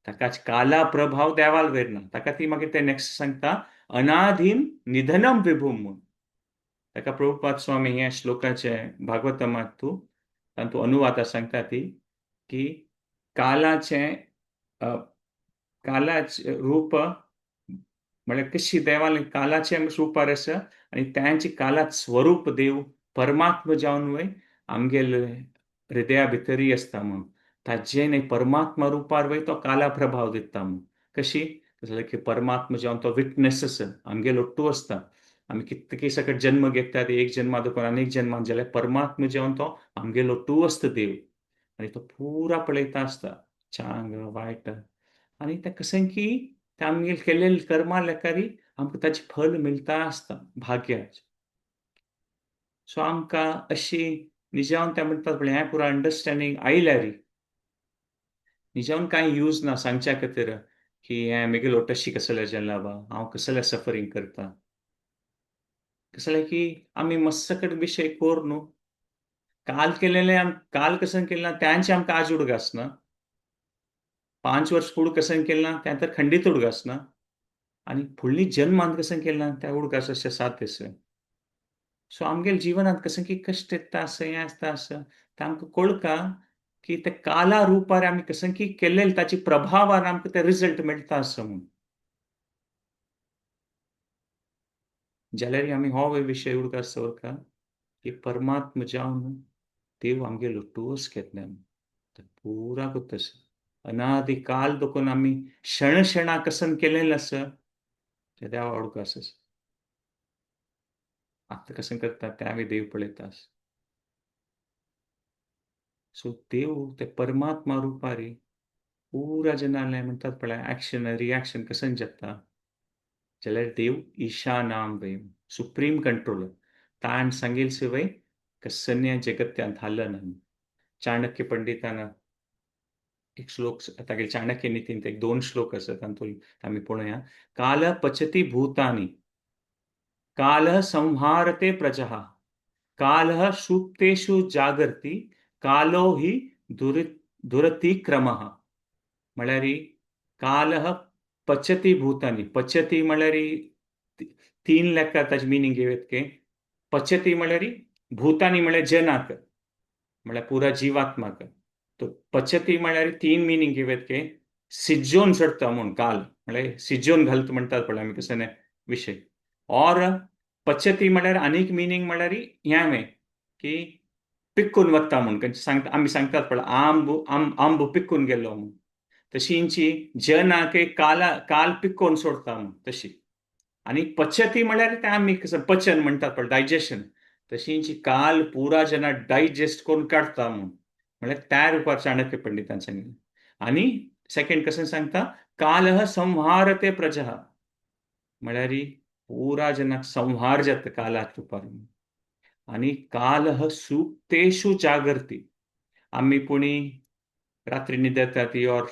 ताकाच काला प्रभाव देवाल वयर ना. ताका ती मागीर ते नेक्स्ट सांगता अनाधीम निधनम विभूम म्हूण. ताका प्रभुपाद स्वामी ह्या श्लोकाचे भागवतमात तूं तातूंत अनुवादा सांगता ती की कालाचें कालाचें रूप म्हळ्यार कशी देवाले कालाचें रूपार आसा आनी तांचे कालाच स्वरूप देव परमात्मा जावन वय आमगेले हृदया भितरय आसता म्हूण. ताजें न्ही परमात्मा रुपार वय तो काला प्रभाव दिता म्हूण. कशी जाल्यार की परमात्मा जावन तो विटनेस आसा, आमगेलो ओट्टू आसता. आमी कितके सकट जन्म घेतात, एक जन्मा देखून आनीक जन्मात, जाल्यार परमात्मा जावन तो आमगेलो ओट्टू आसता देव, आनी तो पुरा पळयता आसता चांग वायट. आनी ते कशें की ते आमगेले केलेले कर्मा लेखारी आमकां ताचें फल मेळटा आसता भाग्याचें. सो आमकां अशी निजावन ते म्हणटात पळय हें पुरा अंडरस्टँडींग आयल्यारी निजावन कांय यूज ना सांगच्या खातीर की हें म्हगेलो तशी कसलें जालां बा, हांव कसलें सफरींग करता. कसलें की आमी मस्सकट विशय कोर न्हू, काल केलेलें काल कशें केलें ना त्यांचें आमकां आज उडगास ना, 5 वर्स फुडें कशें केलें ना तें तर खंडीत उडगास ना, आनी फुडली जन्मांत कशें केलें ना त्या उडगास अशें साध्य आसा. सो आमगेले जिवनांत कशें की कश्ट येता आसा, हें आसता आसा, तें आमकां कळका की ते काला रुपार आमी कशें की केल्ले ताचे प्रभावान आमकां ते रिजल्ट मेळटा आसा म्हूण. जाल्यार आमी हो विशय उडगास दवरता की परमात्मा जावन देव आमगेलो टोस घेतले पुरा तशें अनादि काल देखून आमी क्षण क्षणा कसन केलेलें आसा तें देवा उडगास आसा. आतां कशें करता तें आमी देव पळयता आसा. सो देव ते परमात्मा रुपारी पुरा जनाले म्हणटात पळय एक्शन रिएक्शन कशें जाता जाल्यार देव ईशा नाम वय सुप्रीम कंट्रोलर ताण सांगेल शिवाय कसन्य जगत्यांत हालना. चाणक्य पंडितान एक श्लोक तागेले चाणक्य नितींत एक 2 श्लोक आसा तातूंत आमी पळोवया. काल पचती भूतानी काल संहारते प्रजः काल सुप्तेषु जागर्ति कालो हि दुरतिक्रमः. म्हळ्यार काल पचती भूतानी, पचती म्हळ्यार 3 लेखा ताचे मिनींग घेवत के. पचती म्हळ्यार भूतानी म्हळ्यार जनाक म्हळ्यार पुरा जिवात्माक. तो पचती म्हळ्यार 3 मिनींग घेवत के. सिज्जोन चडता म्हूण काल म्हळ्यार सिज्जोन घालता म्हणटात पळय आमी कसो विशय. और पचती म्हळ्यार आनीक मिनींग म्हळ्यार ह्यावें की पिक्कून वता म्हूण सांगता आमी सांगतात पळय आंबो आंबो पिक्कून गेलो म्हूण. तशींची जनाक काला काल पिक्कोवन सोडता म्हूण तशी. आनी पचती म्हळ्यार तें आमी कसं पचन म्हणटात पळय डायजेशन, तशींची काल पुरा जना डायजेस्ट करून काडटा म्हूण म्हळ्यार त्या रुपार चाणक्य पंडितान सांगिल्लें. आनी सेकंड कशें सांगता कालः संहारते प्रजः म्हळ्यार पुरा जनाक संहार जाता कालाक रुपार. आनी कालः सुप्तेषु जागर्ति. आमी पुणी रात्री न्हिदता ती और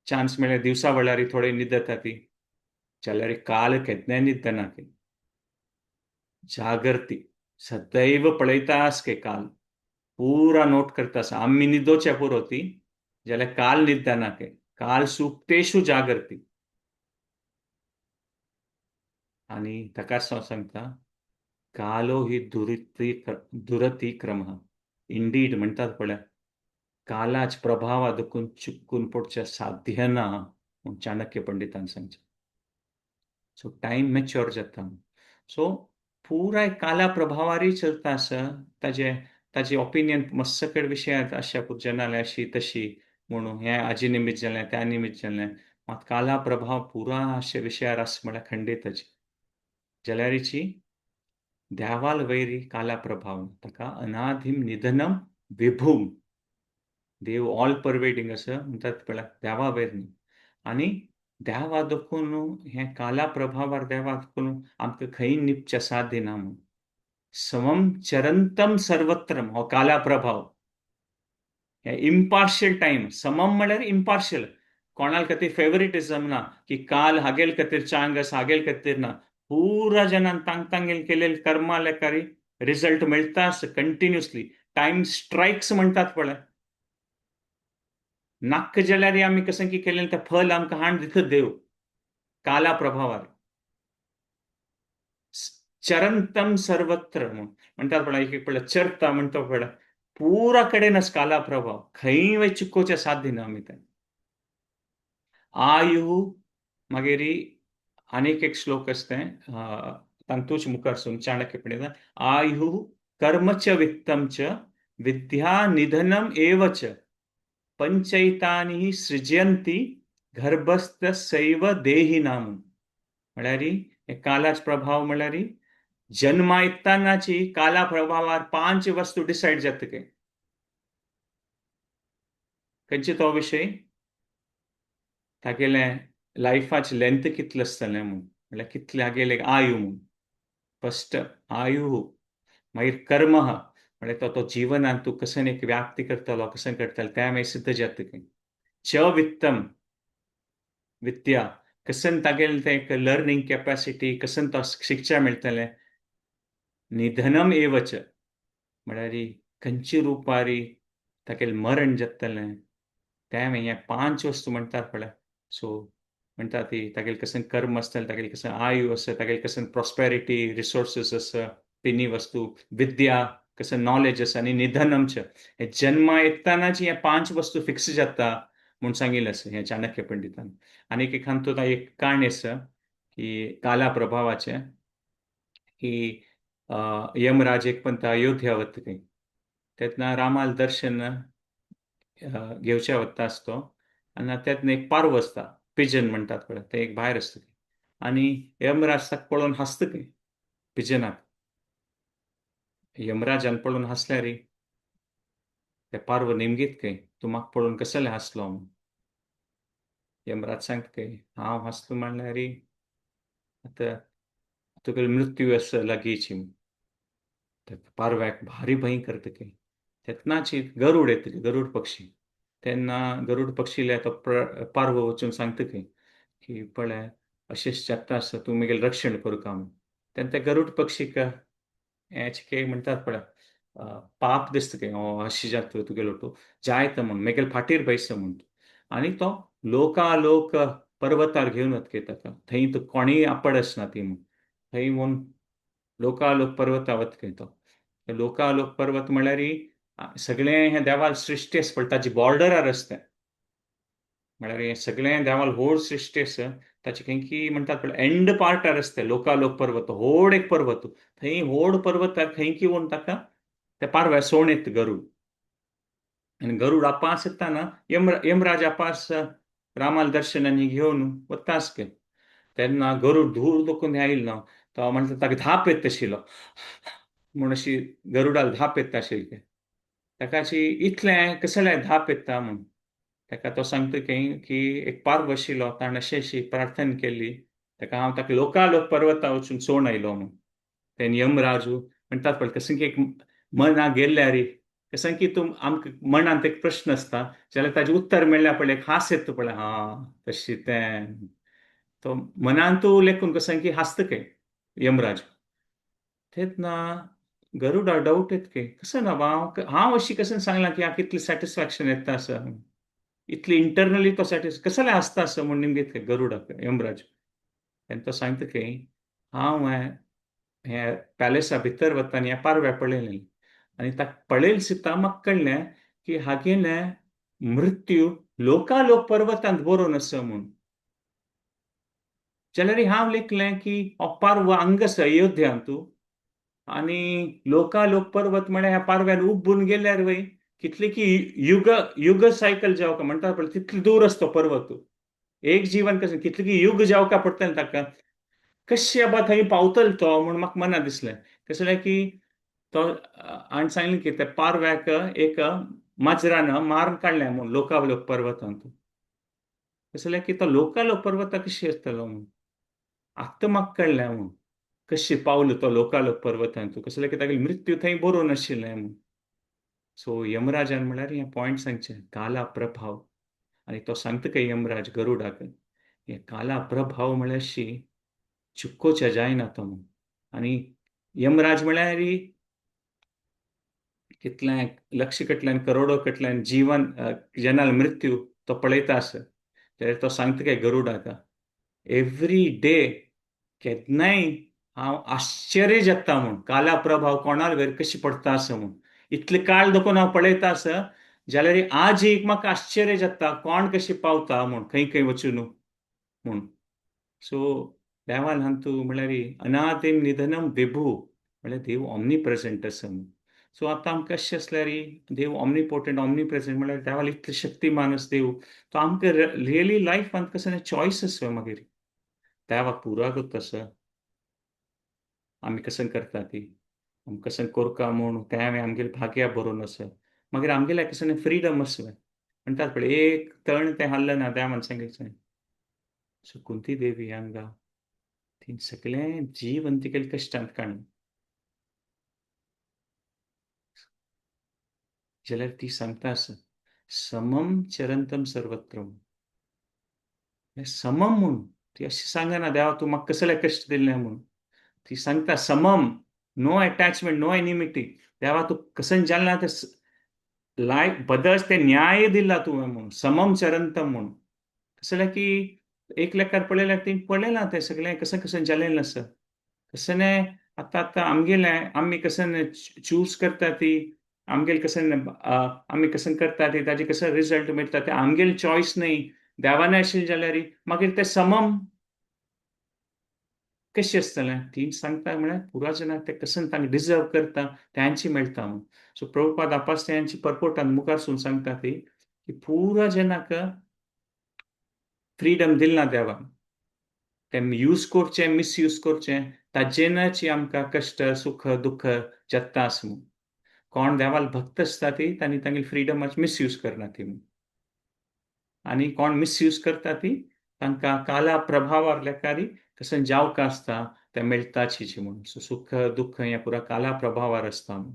चान्स मेळ्ळ्यार दिवसा वेळार थोडे न्हिदता ती, जाल्यार काल केन्नाय न्हिदना की जागर्ति सदैव पळयता आस के काल पुरा नोट करता आसा. आमी न्हिदोवच्या पुरो ती जाल्यार काल न्हिदना के, काल सुप्तेषु जागर्ति. आनी ताकाच हांव सांगता कालो ही दुरतिक्रमः. इंडीड म्हणटात पळय कालाच प्रभावा देखून चुकून पडचें साध्य ना म्हूण चाणक्य पंडितान सांगचें. सो टायम मॅच्योर जाता. सो पुराय काला प्रभावारय चलता आसा. ताजे ताजे ओपिनियन मस्सकड विशयांत आसच्या जनाले अशी तशी म्हणून हें आजी निमित्त जालें त्या निमित्त जालें, मात काला प्रभाव पुरा अशे विशयार आसा म्हळ्यार खंडीतच. जाल्यारीची देवाल वैरी काला प्रभाव ताका अनाधीम निधनम विभूम. देव ऑल परवेडिंग आसा म्हणटात पळय देवा वयर न्ही. आनी देवा देखून हें काला प्रभावार देवा देखून आमकां खंय निपचें साध्य ना म्हूण. समम चरंतम सर्वत्रम हो काला प्रभाव हे इम्पार्शियल टायम. समम म्हळ्यार इम्पार्शियल, कोणाल खातीर फेवरेटिझम ना की काल हागेल खातीर चांग आसा हागेल खातीर ना. पुरा जनान तांग तांगेल केलेले कर्मा लेखारी रिजल्ट मेळटा आसा कंटिन्युअसली. टायम स्ट्रायक्स म्हणटात पळय नाक्क जाल्यार आमी कशें की केलें तें फल आमकां हाण दिता देव काला प्रभावार. चरंतम सर्वत्र म्हूण म्हणटात पळय, एक एक पळय चरता म्हणटा पळय, पुरा कडेन आसा काला प्रभाव, खंय वय चुकोवचें साथ दिना आमी तें. आयु मागीर आनीक एक श्लोक आसा तें तांतूच मुखार सून चाणक्य पंडितान, आयु कर्म च वित्तम च विद्या निधनम एव च पंचैतानि सृजयंती गर्भस्थस्यैव देहिनाम. म्हळ्यार हे कालाच प्रभाव म्हळ्यार जन्मा येतानाची काला प्रभावार पांच वस्तू डिसायड जाता. काय खंयचे तो विशय तागेलें लायफाचे लेंथ कितलें आसतलें म्हूण, म्हळ्यार कितलें हागेलें आयु म्हूण. फस्ट आयु, मागीर कर्म म्हळ्यार तो तो जिवनान तूं कशें एक व्याप्ती करतलो, कशें करतलो तें मागीर सिद्ध जाता. खंय च वित्तम विद्या, कशें तागेलें तें एक लर्नींग कॅपॅसिटी, कशें तो शिक्षा मेळटलें. निधनम एवच म्हळ्यार खंयचे रुपारी तागेलें मरण जातलें तें मागीर पांच वस्तू म्हणटात पळय. सो म्हणटा ती तागेलें कशें कर्म आसतलें, तागेलें कशें आयु आसा, तागेलें कशें प्रॉस्पेरिटी रिसोर्सीस आसा, तिन्ही वस्तू, विद्या कशें नॉलेज आसा, आनी निधनमच हे जन्मा येतानाची हे पांच वस्तू फिक्स जाता म्हूण सांगिल्लें आसा हें चाणक्य पंडितान. आनी एक हातूंत एक काणी आसा की काला प्रभावाचें, की यमराज एक पंत अयोध्या वता खंय, तेन्ना रामाल दर्शन घेवच्या वता आसतो आनी तेन्ना एक पारव आसता, पिजन म्हणटात पळय, तें एक भायर आसता आनी यमराज ताका पळोवन हांसता खंय पिजनाक. यमराजान पळोवन हांसल्यार ते पारव निमगीत खंय, तूं म्हाका पळोवन कसलें हांसलो म्हूण. यमराज सांगता खंय, हांव हांसलो म्हणल्यार आतां तुगेलो मृत्यू आसा लागींची. ते पारव्याक भारी भंय करता खंय. तेन्नाची गरुड येता, गरुड पक्षी. तेन्ना गरुड पक्षीले तो पारवो वचून सांगता खंय की पळय अशेंच जाता आसा, तूं म्हगेलें रक्षण करूं का म्हूण. तेन्ना ते गरुड पक्षीक हें म्हणटात पळय पाप दिसता खंय, अशें जाता तुगेलो तूं जायत म्हूण म्हगेले फाटीर बैस म्हूण. आनी तो लोकालोक पर्वतार घेवन वता ताका, थंय तो कोणीय आपड आसना ती म्हूण, थंय म्हूण लोकालोक पर्वता वता खंय तो. लोकालोक पर्वत म्हळ्यार सगळें हें देवाल सृश्टी आसा पळय ताची बॉर्डरार आसता, म्हळ्यार हें सगळें देवाल व्हड सृश्टी आसा ताचे खंय की म्हणटात पळय एंड पार्टार आसता लोकालोक पर्वत, व्हड एक पर्वत, थंय व्हड पर्वतार खंय की वोन ताका ते पारव्या सोण येता गरुड. आनी गरुड आपास येताना यमराज आपास रामाल दर्शनांनी घेवन वता आसके तेन्ना गरुड धूर दोखून आयलो ना तो म्हणटा ताका धाप येता आशिल्लो म्हूण, अशी गरुडाक धाप येता आशिल्ली ताका, अशी इतलें कसलें धाप येता म्हूण. ताका तो सांगता की एक पार्व आशिल्लो ताणें अशी अशी प्रार्थना केली ताका, हांव ताका लोकालोक पर्वता वचून सोण आयलो म्हूण. तेन्ना यमराजू म्हणटात पळय कशें की एक मनाक गेल्ल्यार कशें की तूं आमकां मनांत एक प्रश्न आसता जाल्यार ताजें उत्तर मेळ्ळ्यार पळय एक हांस येता पळय, हा तशें तें तो मनांतू लेखून कशें की हांसता खंय यमराज. तेन्ना गरुडा डावट येता खंय कसो ना हांव अशी कशें सांगलां की हांव कितलें सॅटिस्फॅक्शन येता आसा, इतली इंटरनली तो सॅटिस कसलें आसता आसा म्हूण निमगीत खंय गरुडाक यमराज. तेन्ना तो सांगता खंय हांव हे पॅलेसा भितर वता आनी ह्या पारव्या पळयलें आनी ताका पळयल सुद्दां म्हाका कळ्ळें की हागेलें मृत्यू लोकालोक पर्वतांत बरोवन आसा म्हूण. जाल्यार हांव लेखलें की हो पारवो हांगा आसा अयोध्यांतू आनी लोकालोक पर्वत म्हळ्यार ह्या पारव्यान उबून गेल्यार वय कितले की युग युग सायकल जावका म्हणटा पळय तितले दूर आसता पर्वत, एक जीवन कशें कितले की युग जावका पडटलें ताका, कशें आबा थंय पावतलो तो म्हूण म्हाका मना दिसलें. कसलें की तो आनी सांगलें की त्या पारव्याक एक माजरान मारून काडलें म्हूण लोकालोक पर्वतांत. कसलें की तो लोकालोक पर्वता कशें आसतलो म्हूण आतां म्हाका कळ्ळें म्हूण कशें पावलो तो लोकालोक पर्वतांत, कसलें की तागेली मृत्यू थंय बरोवन आशिल्लें म्हूण. सो यमराजान म्हळ्यार हें पॉयंट सांगचें काला प्रभाव. आनी तो सांगता काय यमराज गरुडाक हें काला प्रभाव म्हळ्यार अशी चुकोच्या जायना तो म्हूण. आनी यमराज म्हळ्यार कितलें लक्ष कटल्यान करोडो कटल्यान जीवन जनाल मृत्यू तो पळयता आसा जाल्यार तो सांगता काय गरुडाका, एवरी डे केन्नाय हांव आश्चर्य जाता म्हूण काला प्रभाव कोणाल वेर कशी पडटा आसा म्हूण. इतले काळ देखून हांव पळयता आसा जाल्यार आज एक म्हाका आश्चर्य जाता कोण कशी पावता म्हूण, खंय खंय वचून म्हूण. सो देवान हांतू म्हणल्यार अनादिम निधनम विभू म्हणल्यार देव ऑमनी प्रेझेंट आसा म्हूण. सो आतां आमकां कशें आसल्यार देव ऑमनीपोटंट ऑमनी प्रेझेंट म्हणल्यार देवाल इतले शक्तिमान आसा देव, तो आमकां रियली लायफांत कसलें चॉयस आसा मागीर देवाक पुरा करता आसा आमी कसं करता ती, आमी कसं करका म्हूण तें हांवें आमगेले भाग्या बरोवन आसा. मागीर आमगेल्या कसं फ्रिडम आसा म्हणटात पळय एक तण तें हाल्लें ना देवान सांगितलें. सो कुंती देवी हांगा ती सगळें जीवन तिगेले कश्टांत काडलें जाल्यार ती सांगता आसा समम चरंतम सर्वत्र, समम म्हूण ती अशी सांगना देवा तूं म्हाका कसले कश्ट दिले म्हूण, ती सांगता समम, नो अटॅचमेंट नो एनिमिटी. देवा तूं कसन जालें ना ते लायक बदस ते न्याय दिला तुवें म्हूण, समम चरंतम म्हूण. कसलें की एक लेखार पळयल्यार ती पळयलां तें सगळें कसं कसं जालें आसा, कसं आतां आतां आमगेलें आमी कसं चूज करता ती, आमगेले कसं आमी कसं करता ती ताजे कसं रिजल्ट मेळटा ते आमगेले चॉयस न्हय देवान आशिल्लें जाल्यार मागीर तें समम कशें आसतलें. ती सांगता म्हळ्यार पुरा जनाक ते कसं तांकां डिजर्व करता तांची मेळटा म्हूण. सो प्रभुपाद आपास तांची परपोटान मुखार सांगता ती की पुरा जनाक फ्रीडम दिलना देवान, तें यूज करचें मिसयूज करचें ताजेनच आमकां कश्ट सुख दुख्ख जाता आसा म्हूण. कोण देवाल भक्त आसता ती तांणी तांगेली फ्रीडमाची मिसयूज करना ती म्हूण, आनी कोण मिसयूज करता ती तांकां काला प्रभावार लेखारी तशें जावका आसता तें मेळटाची म्हूण. सो सुख दुख्ख हें पुरा काला प्रभावार आसता म्हूण.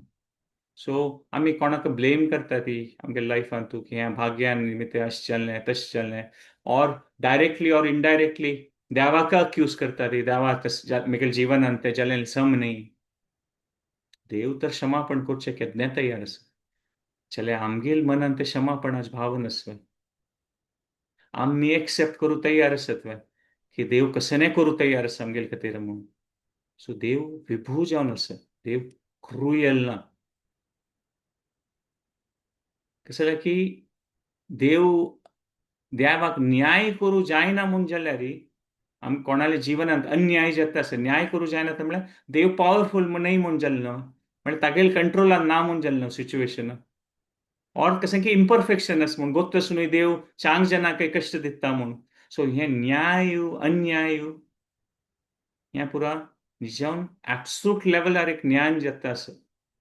सो आमी कोणाक ब्लेम करता ती आमगे लायफान तूं की हें भाग्यान निमित्त अशें जालें तशें जालें, ऑर डायरेक्टली ऑर इनडायरेक्टली देवाक अक्यूज करता ती देवा तशें म्हगेल्या जिवनान तें जालें सम न्ही. देव तर क्षमापण करचें केन्ना तयार आसा, जाल्यार आमगेल मनान तें क्षमापणाच भाव नासलें, आमी एक्सेप्ट करूं तयार आसत की देव कसं करूं तयार आसा आमगेले खातीर म्हूण. सो देव विभू जावन आसा, देव क्रुयल ना. कसं जालें की देव देवाक न्याय करूं जायना म्हूण जाल्यार आमी कोणाल्या जिवनांत अन्याय जाता आसा, न्याय करूं जायना तर म्हळ्यार देव पावरफूल न्हय म्हूण जालें न्हू, म्हळ्यार तागेले कंट्रोलान ना म्हूण जालें न्हू सिच्युएशन, और कसं की इम्परफेक्शन आसा म्हूण गोत्त न्हय देव चांग जनाक कश्ट दिता म्हूण. सो हें न्याय अन्याय हें पुरा निजावन एब्सोल्यूट लेवलार एक ज्ञान जाता आसा.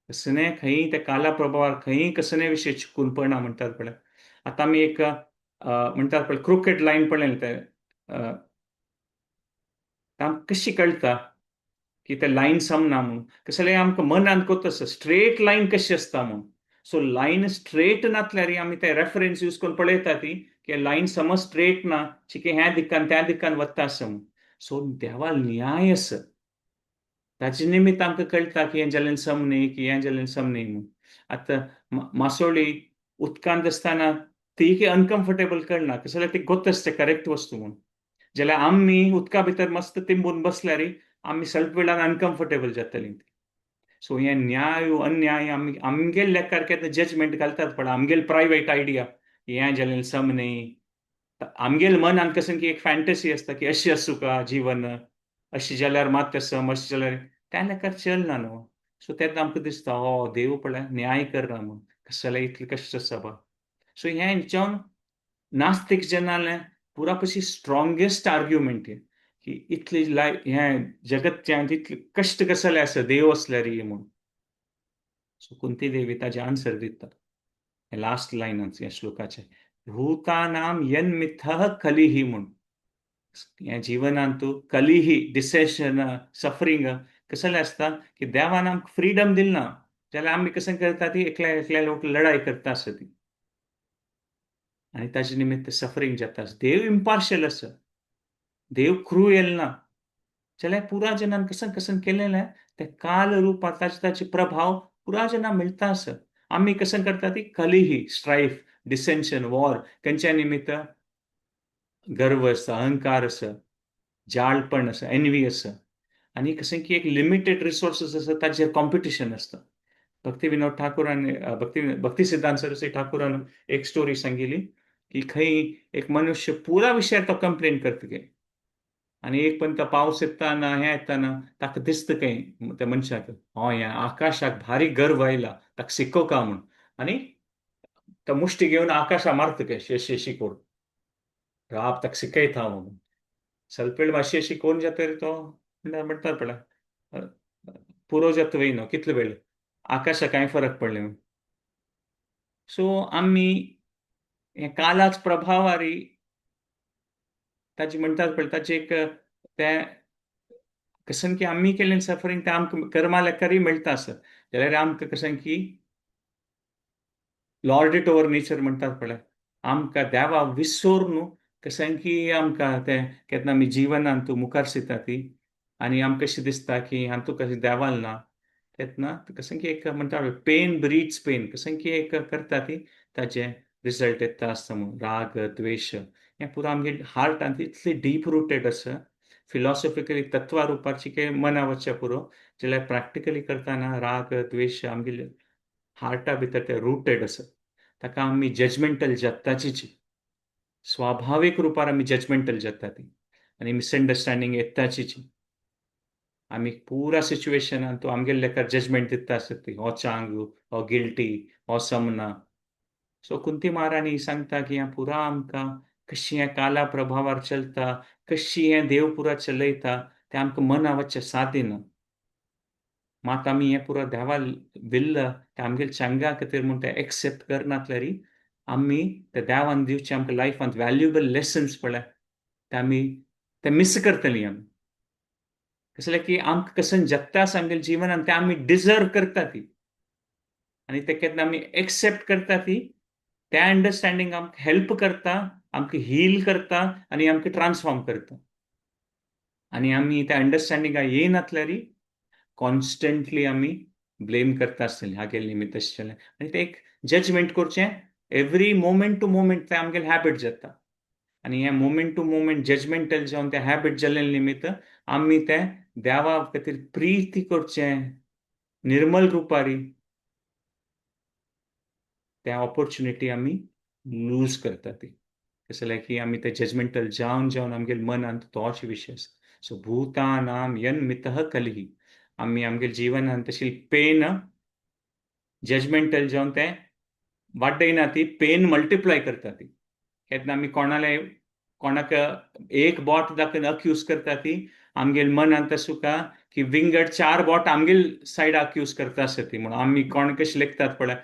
कसने खंय त्या काला प्रभावार खंय कसने विशय चुकून पडना म्हणटात पळय. आतां आमी एक म्हणटात पळय क्रुकेड लायन पळयलें तें आमकां कशी कळटा की ते लायन सम ना म्हूण, कसलें आमकां मनान कोत आसा स्ट्रेट लायन कशी आसता म्हूण. सो लायन स्ट्रेट नासल्यार आमी ते रेफरन्स यूज करून पळयता ती की लायन समज स्ट्रेट ना, चिके ह्या दिक्कान त्या दिक्कान वता आसा म्हूण. सो देवा न्याय आसा, ताचे निमित्त आमकां कळटा की हें जालें सम न्ही, की हें जालें सम न्ही म्हूण. आतां मासोळी उदकांत आसतना ती की अनकम्फर्टेबल कळना, कशें जाल्यार ती गोत आसता करेक्ट वस्तू म्हूण. जाल्यार आमी उदका भितर मस्त तिंबून बसल्यार आमी सल्प वेळान अनकम्फर्टेबल जातलीं. सो हें न्याय अन्याय आमी आमगेले लेखार केन्ना जजमेंट घालतात पण आमगेले प्रायवेट आयडिया हें जालें सम न्ही, आमगेले मनान कसं की एक फॅन्टसी आसता की अशी आसूं का जीवन, अशी जाल्यार मात सम, अशें जाल्यार त्या लेखार चलना न्हू. सो तेन्ना आमकां दिसता हो देव पळय न्याय करना म्हूण, कशें जाल्यार इतलें कश्ट आसा बा. सो हें हिच्यान नास्तीक जनालें पुरा कशी स्ट्रॉंगेस्ट आर्ग्युमेंट की इतली लायफ हें जगतच्यान इतले कश्ट कसले आसा देव आसल्यार म्हूण. सो कुंती देवी ताजें आन्सर दिता हें लास्ट लायन ह्या श्लोकाचें, भूतानाम यन्मिथः कलिहि म्हूण. ह्या जिवनांत कलिहि डिसेशन सफरींग कसलें आसता की देवान आमकां फ्रीडम दिल ना जाल्यार आमी कसं करता ती एकल्या एकल्या लोक लढाई करता आसा ती, आनी ताजे निमित्त सफरींग जाता. देव इम्पार्शल आसा, देव क्रुयल ना, जाल्यार पुरा जनान कसं कसं केलेलें ते काल रूपात ताजे ताजे प्रभाव पुरा जना मेळटा आसा. आमी कसं करता ती कलिही स्ट्रायफ डिसेन्शन, वॉर खंयच्या निमित्त? गर्व आसा, अहंकार आसा, जाळपण आसा, एनवी आसा. आनी कशें की एक लिमिटेड रिसोर्सीस आसा, ताचेर कॉम्पिटिशन आसता. भक्ती विनोद ठाकूरान, भक्ती भक्ती सिद्धांत सरस्वती ठाकूरान एक स्टोरी सांगिली की खंय एक मनुष्य पुरा विशयार तो कंप्लेन करता गे आनी एक पण तो पावस येता ना, हें येता ना, ताका दिसता खंय त्या मनशाक, हय, ह्या आकाशाक भारी गर्व आयला, ताका शिको का म्हूण. आनी तो मुष्टी घेवन आकाशा मारता काय अशी अशी करून, राब ताका शिकयता म्हणून. सल्पेळ मातशी अशी कोण जाता तो म्हणटात पळय, पुरो जाता वयनो कितलो वेळ आकाशाक कांय फरक पडले. सो आमी हे कालाच प्रभावारी ताजी म्हणटात पळय, ताचे एक तें कशें की आमी केल्लें सफरींग तें आमकां कर्मा लेखारय मेळटा आसत जाल्यार आमकां कशें की लॉर्ड it over nature म्हणटात पळय, आमकां देवा विसर न्हू, कशें की आमकां तें केन्ना आमी जिवनान तूं मुखार सरता ती आनी आमकां कशें दिसता की हातूंत कशें देवाल ना, तेन्ना कशें की एक म्हणटा पेन ब्रीड्स पेन, कशें की एक करता ती ताजें रिजल्ट येता आसता म्हणून. राग द्वेश हें पुरो आमगे हार्टांत इतलें डीप रुटेड आसा, फिलॉसॉफिकली तत्वा रुपाची के मना वचचें पुरो, जाल्यार प्रॅक्टिकली करतना राग द्वेश आमगेले हार्टा भितर ते रुटेड आसा. ताका आमी जजमेंटल जाताचीच, स्वाभावीक रुपार आमी जजमेंटल जाता ती आनी मिसअंडरस्टँडींग येताचीच. आमी पुरा सिच्युएशनान तूं आमगेले लेखार जजमेंट दिता आसत ती, हो चांग, हो गिल्टी, हो समना. सो कुंती महाराणी सांगता की हें पुरा आमकां कशी हें काला प्रभावार चलता, कशी हें देव पुरा चलयता तें आमकां मना वचचें साथ दिना. मात आमी हें पुरा देवा विल्ल तें आमगेले चंगा खातीर म्हूण तें एक्सेप्ट करनातल्यार आमी त्या देवान दिवचे आमकां लायफांत व्हॅल्युएबल लेसन्स पळय ते आमी ते मिस करतली आमी. कसलें की आमकां कशें जगता आसा आमगेल्या जिवनान तें आमी डिजर्व करता ती आनी ते केन्ना आमी एक्सेप्ट करता ती, त्या अंडरस्टँडींग आमकां हेल्प करता, आमकां हील करता आनी आमकां ट्रान्सफॉर्म करता. आनी आमी त्या अंडरस्टँडिंगा येयनातल्यार कॉन्स्टंटली आमी ब्लेम करता आसतली, हागेले निमित्त तशें जालें. आनी ते एक जजमेंट करचें एवरी मोमेंट टू मोमेंट, तें आमगेलें हॅबिट जाता. आनी हें मोमेंट टू मोमेंट जजमेंटल जावन तें हॅबिट जाल्ले निमित्त आमी तें देवा खातीर प्रिती करचें निर्मल रुपारी त्या ऑपॉर्च्युनिटी आमी लूज करता ती. कसलें की आमी ते जजमेंटल जावन जावन आमगेले मनांत तोच विशय आसा. सो भूतानाम यन्मितः कलिः, आमी आमगेले जिवनांत तशी पेन जजमेंटल जावन तें वाडयना ती, पेन मल्टिप्लाय करता ती. केन्ना आमी कोणाले कोणाक एक बोट दाखोवन अक्यूज करता ती, आमगेले मनांत सुका की विंगड चार बोट आमगेल सायड अक्यूज करता आसता ती. म्हणून आमी कोण कशें लेखतात पळय,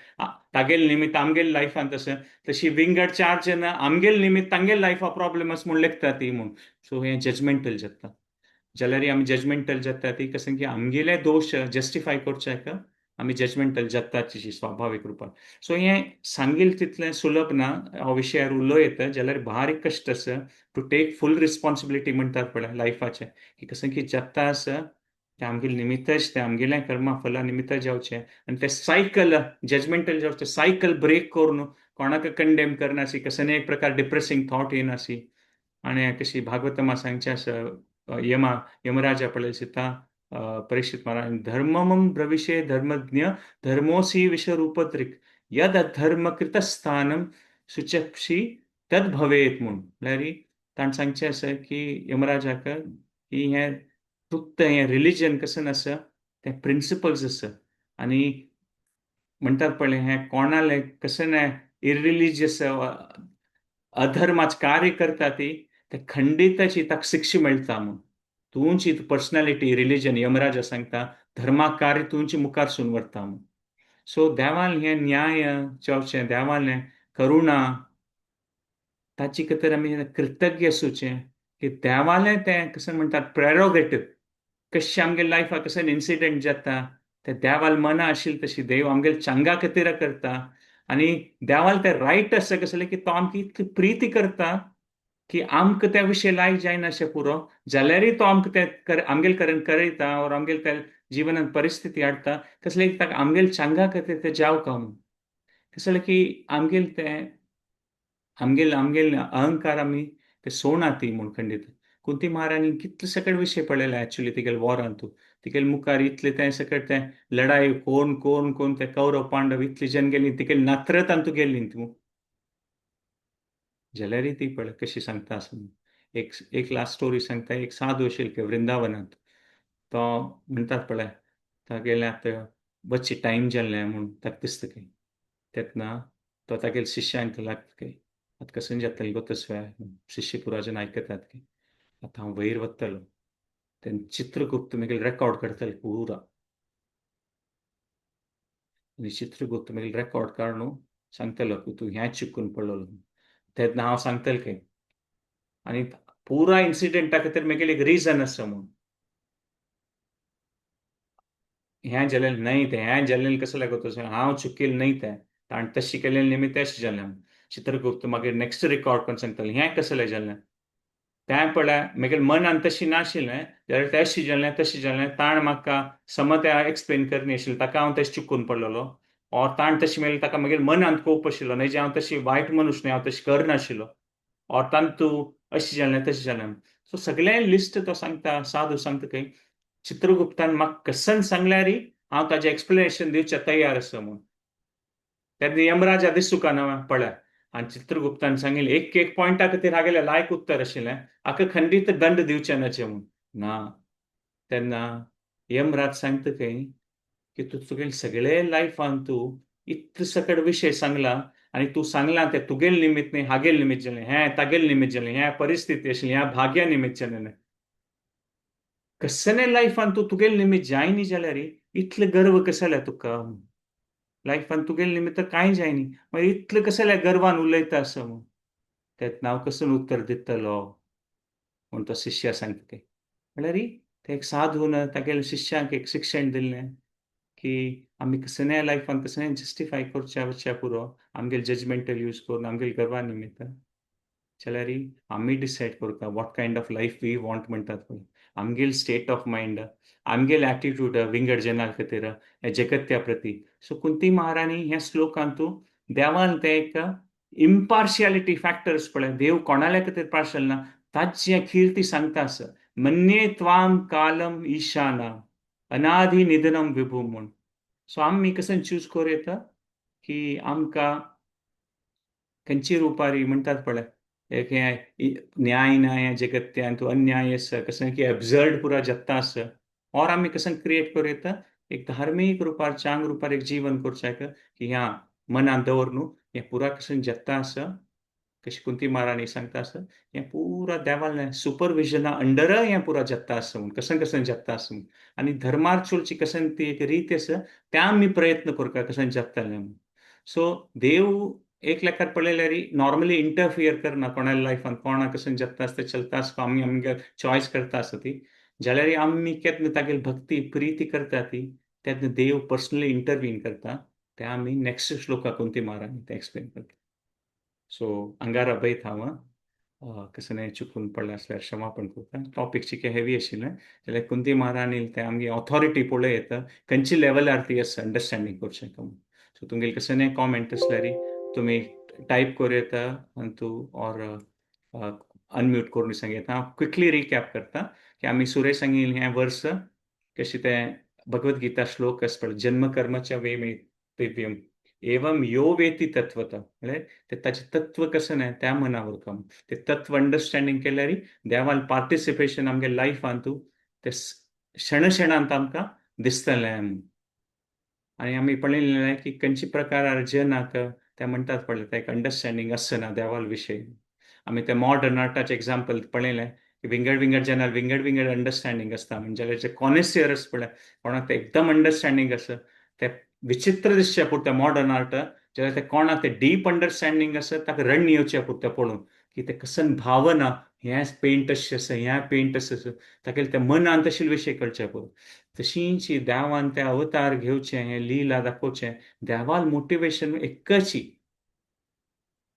तागेले निमित्त आमगेले लायफांत आसा, तशी विंगड चार जन आमगेले निमित्त तांगेले लायफा प्रॉब्लेम आसा म्हूण लेखता ती म्हूण. सो हें जजमेंटल जाता जाल्यार आमी जजमेंटल जाता ती, कशें की आमगेले दोश जस्टिफाय करच्याक आमी जजमेंटल जाताची स्वाभावीक रुपान. सो हें सांगील तितलें सुलभ ना, हो विशयार उलोवं येता जाल्यार बारीक कश्ट आसा टू टेक फूल रिस्पॉन्सिबिलिटी म्हणटात पळय लायफाचें, की कशें की जाता आसा तें आमगेलें निमित्तच, तें आमगेलें कर्मा फला निमित्त जावचें. आनी तें सायकल जजमेंटल जावचें, सायकल ब्रेक करून कोणाक कंडेम करनासी, कशें एक प्रकार डिप्रेसिंग थॉट येनासी. आनी कशी भागवतमा सांगचें आसा, यमा यमराजा पळय सीता परीक्षित महाराज, धर्ममम ब्रविषे धर्मज्ञ धर्मोसी विश्वरूपत्रिक यद अधर्म कृतस्थानम सुचक्षी तद भवेत म्हूण. म्हळ्यार ताणें सांगचें आसा की यमराजाक की हें फक्त हें रिलिजन कशें आसा तें प्रिंसिपल्स आसा. आनी म्हणटात पळय हें कोणालें कशें ना इरिलिजियस अधर्माचें कार्य करता ती ते खंडिताची ताका शिक्षा मेळटा म्हूण. तुमची पर्सनॅलिटी रिलिजन यमराजा सांगता धर्मा कार्य तुमचे मुखार सून व्हरता म्हूण. सो देवान हें न्याय जावचें, देवान हें करुणा ताची खातीर आमी कृतज्ञ आसूचें की देवालें तें कशें म्हणटात प्रेरोगेटीव, कशें आमगे लायफाक कशें इन्सिडंट जाता तें देवाल मना आशिल्लें तशी देव आमगेले चांगा खातीर करता. आनी देवाल तें रायट आसा कसलें की तो आमकां इतली प्रिती करता की आमकां त्या विशय लायक जायना अशें पुरो जाल्यारय तो आमकां तें आमगेले कडेन करयता ओर आमगेले त्या जिवनांत परिस्थिती हाडटा कसलें ताका आमगेले चांगा खातीर तें जावका म्हूण. कसलें की आमगेले तें आमगेल आमगेल अहंकार आमी ते सोणाती म्हूण खंडीत. कुंती महाराणी कितले सकट विशय पळयले एक्चुली तिगेले वॉरांतू, तिगेले मुखार इतले तें सकट तें लढाई कोण कोण कोण ते कौरव पांडव इतली जन गेली, तिगेले नात्रतांतू गेल्ली तूं जाल्यारय ती पळय कशी सांगता आसा. एक एक लास्ट स्टोरी सांगता. एक साधू आशिल्ले वृंदावनांत, तो म्हणटात पळय तागेलें आतां बच्ची टायम जाल्लें म्हूण ताका दिसता खंय. तेन्ना तो तागेले शिष्यांक लागता खंय, आतां कशें जातलें गो तसवें, शिष्य पुराजन आयकतात की आतां हांव वयर वतलो, तेन्ना चित्रगुप्त मागीर रेकॉर्ड करतले पुरा, आनी चित्रगुप्त मागीर रेकॉर्ड काडून सांगतलो की तूं हें चिकून पडलेलो. तेन्ना हांव सांगतलें खंय, आनी पुरा इन्सिडेंटा खातीर मागीर एक रिजन आसा म्हूण. हें जालें न्हय तें, हें जालें कसो लागो तशें हांव चुकील न्हय तें, ताणें तशें केलें निमित्त तशें जालें. चित्रगुप्त मागीर नेक्स्ट रिकॉर्ड करून सांगतलें हें कसलें जालें, तें पळय मागीर मनान तशें नाशिल्लें जाल्यार तशें जालें तशें जालें, ताणें म्हाका समज एक्सप्लेन करनी आशिल्लें, ताका हांव तशें चुकून पडलेलो, ऑर ताणें तशें मेळ्ळें ताका मागीर मनांत कोप आशिल्लो, न्हय जे हांव तशी वायट मनुष्य न्हय, हांव तशें करनाशिल्लो, ऑर तातूं अशें जालें तशें जालें. सो सगळें लिस्ट तो सांगता, साधू सांगता खंय चित्रगुप्तान म्हाका कसन सांगल्यार हांव ताजें एक्सप्लेनेशन दिवचें तयार आसा म्हूण. तेन्ना यमराजा दिसूका ना पळय, आनी चित्रगुप्तान सांगिल्लें एक एक पॉयंटा खातीर हागेलें लायक उत्तर आशिल्लें, हाका खंडीत दंड दिवचें नाचें म्हूण ना. तेन्ना यमराज सांगता खंय की तूं तुगेले सगळे लायफान तूं इतले सकट विशय सांगला आनी तूं सांगला तें तुगेले निमित्त न्ही हागेले निमित्त जालें, हें तागेले निमित्त जालें, ह्या परिस्थिती आशिल्ली, ह्या भाग्या निमित्त जालें. कसले लायफान तूं तुगेले निमित्त जायनी जाल्यार इतले गर्व कसले तुका, लायफान तुगेले निमित्त कांय जायनी, मागीर इतले कसले गर्वान उलयता आसा म्हूण. तेन्ना हांव कसो उत्तर दितलो म्हूण तो शिष्य सांगता ते. म्हणल्यार ते एक साधून तागेल्या शिष्यांक एक शिक्षण दिल्लें की आमी कसलेय लायफान कसलें जस्टिफाय करच्या वचच्या पुरो आमगेले जजमेंटल यूज करून आमगेले गर्वा निमित्त, जाल्यार आमी डिसायड करता what kind of life we want म्हणटात पळय, आमगेले स्टेट ऑफ मायंड, आमगेले एटिट्यूड विंगड जनां खातीर ह्या जगत्या प्रती. सो कुंती महाराणी ह्या श्लोकांतू देवान ते एक इम्पार्शियलिटी फॅक्टर्स पळय, देव कोणाल्या खातीर पार्शल ना, ताची कीर्ती सांगता आसा, मन्ये त्वाम कालम ईशाना अनादि निधनम विभू म्हूण. सो आमी कशें चूज करूं येता की आमकां खंयची रुपारी म्हणटात पळय एक हें न्याय ना ह्या जगत्यान, तूं अन्याय आसा, कशें की एब्सर्ड पुरा जगता आसा, और आमी कशें क्रिएट करूं येता एक धार्मीक रुपार चांग रुपार एक जीवन करच्याक की ह्या मनान दवर न्हू हें पुरा कशें जगता आसा, कशी कुंती महाराणी सांगता आसा हें पुरा देवालें सुपरविजना अंडर हें पुरा जगता आसा म्हूण, कशें कशें जगता आसा म्हूण. आनी धर्मार चलची कशें ती एक रीत आसा त्या आमी प्रयत्न करता कशें जगतलें म्हूण. सो देव एक लेखार पळयल्यार नॉर्मली इंटरफियर करना कोणाल्या लायफान, कोणा कशें जगता आसता चलता आसता, आमी आमगे चॉयस करता आसता ती, जाल्यार आमी केन्ना तागेली भक्ती प्रिती करता ती तेन्ना देव पर्सनली इंटरवीन करता. ते आमी नेक्स्ट श्लोका कुंती महाराणी ते एक्सप्लेन करता. सो अंगारा बैत हांव कसलें चुकून पडलें आसल्यार क्षमापण करता. टॉपीक चिके हेवी आशिल्लें जाल्यार कुंती महाराणी ते आमगे ऑथॉरिटी पळय येता खंयची लेवलार ती आसा अंडरस्टँडींग करचें. सो तुमगेले कसलें कॉमेंट आसल्यार तुमी टायप करूं येता आनी तूं ऑर अनम्यूट करून सांग येता. हांव क्विकली रिकॅप करता की आमी सुरेश सांगिल्लें हें वर्स कशें तें भगवद गीता श्लोक आसा पळय, जन्म कर्माच्या वे मे दिव्यम एवं यो वेती तत्वता, म्हळ्यार ते ताचें तत्व कशें न्हय त्या मनावर काम, ते तत्व अंडरस्टँडींग केल्यार देवान पार्टिसिपेशन आमगे लायफान तूं ते क्षण क्षणांत आमकां दिसतलें. आनी आमी पळयलें की खंयचे प्रकार जनाक ते म्हणटात पळय ते एक अंडरस्टँडींग आसना देवाल विशय. आमी ते मॉडर्न आर्टाचें एग्जाम्पल पळयलें की विंगड विंगड जनाक विंगड विंगड अंडरस्टँडींग आसता. म्हणजे जे कॉनेसियर आसा पळय कोणाक ते एकदम अंडरस्टँडींग आसा ते विचित्र दिसचें पुरतें मॉडर्न आर्ट, जाल्यार ते कोणाक ते डीप अंडरस्टँडींग आसा ताका रण्य येवचें पुरतें पळोवन की ते कसन भावना हें पेंट अशें आसा हें पेंट अशें आसा, तागेलें ते मनान तशें विशय कळचें पळय. तशींच देवान ते अवतार घेवचें, हें लिला दाखोवचें, देवाल मोटिवेशन एकची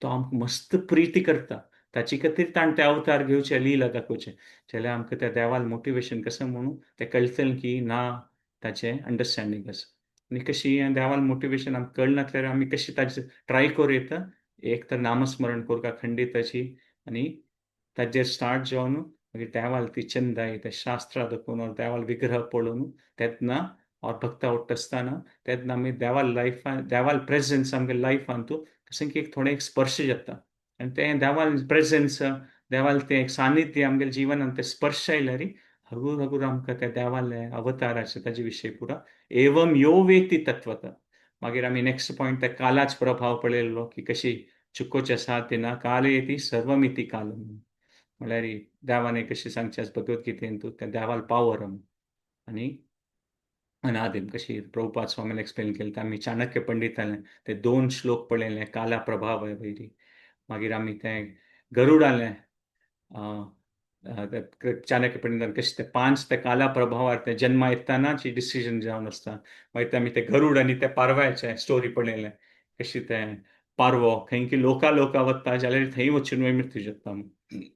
तो आमकां मस्त प्रिती करता, ताचे खातीर ताणें ते अवतार घेवचे, लिला दाखोवचें. जाल्यार आमकां त्या देवाल मोटिवेशन कशें म्हणून तें कळटलें की ना ताचें अंडरस्टँडींग आसा. आनी कशी देवाल मोटिवेशन आमकां कळनासल्यार आमी कशी ताजें ट्राय करूं येता, एक तर नामस्मरण करका खंडिताची आनी ताजेर स्टार्ट जावन मागीर देवाल ती चंदाय त्या शास्त्रा दाखोवन देवाल विग्रह पळोवन तेन्ना और भक्ता उठ्ठा आसतना तेन्ना आमी देवाल लायफान देवाल प्रेजन्स आमगे लायफान तूं कशें की एक थोडें एक स्पर्श जाता आनी तें देवाल प्रेजन्स देवाल तें एक सानिध्य आमगेल्या जिवनान तें स्पर्श आयल्यार हगूर हगूर आमकां त्या देवाले अवताराचे ताजे विशय पुरा एवम यो वेती तत्वता. मागीर आमी नेक्स्ट पॉयंट त्या कालाच प्रभाव पळयलो की कशी चुकोचे साथ दिना काल येती सर्वमिती काल म्हणल्यार देवाने कशी सांगचें भगवद्गीतेन तूं त्या देवाल पावर आनी अनादिम कशी प्रभुपाद स्वामीन एक्सप्लेन केलें ते आमी चाणक्य पंडिताले ते दोन श्लोक पळयले काला प्रभाव आहे वयरी. मागीर आमी तें गरुडालें चाणक्य पंडितान कशें ते पांच ते काला प्रभावार ते जन्मा येतानाची डिसिजन जावन आसता. मागीर ते आमी ते गरुड आनी ते पारव्याचें स्टोरी पळयलें कशी तें पारवो खंय की लोका लोका वता जाल्यार थंय वचून मृत्यू जाता.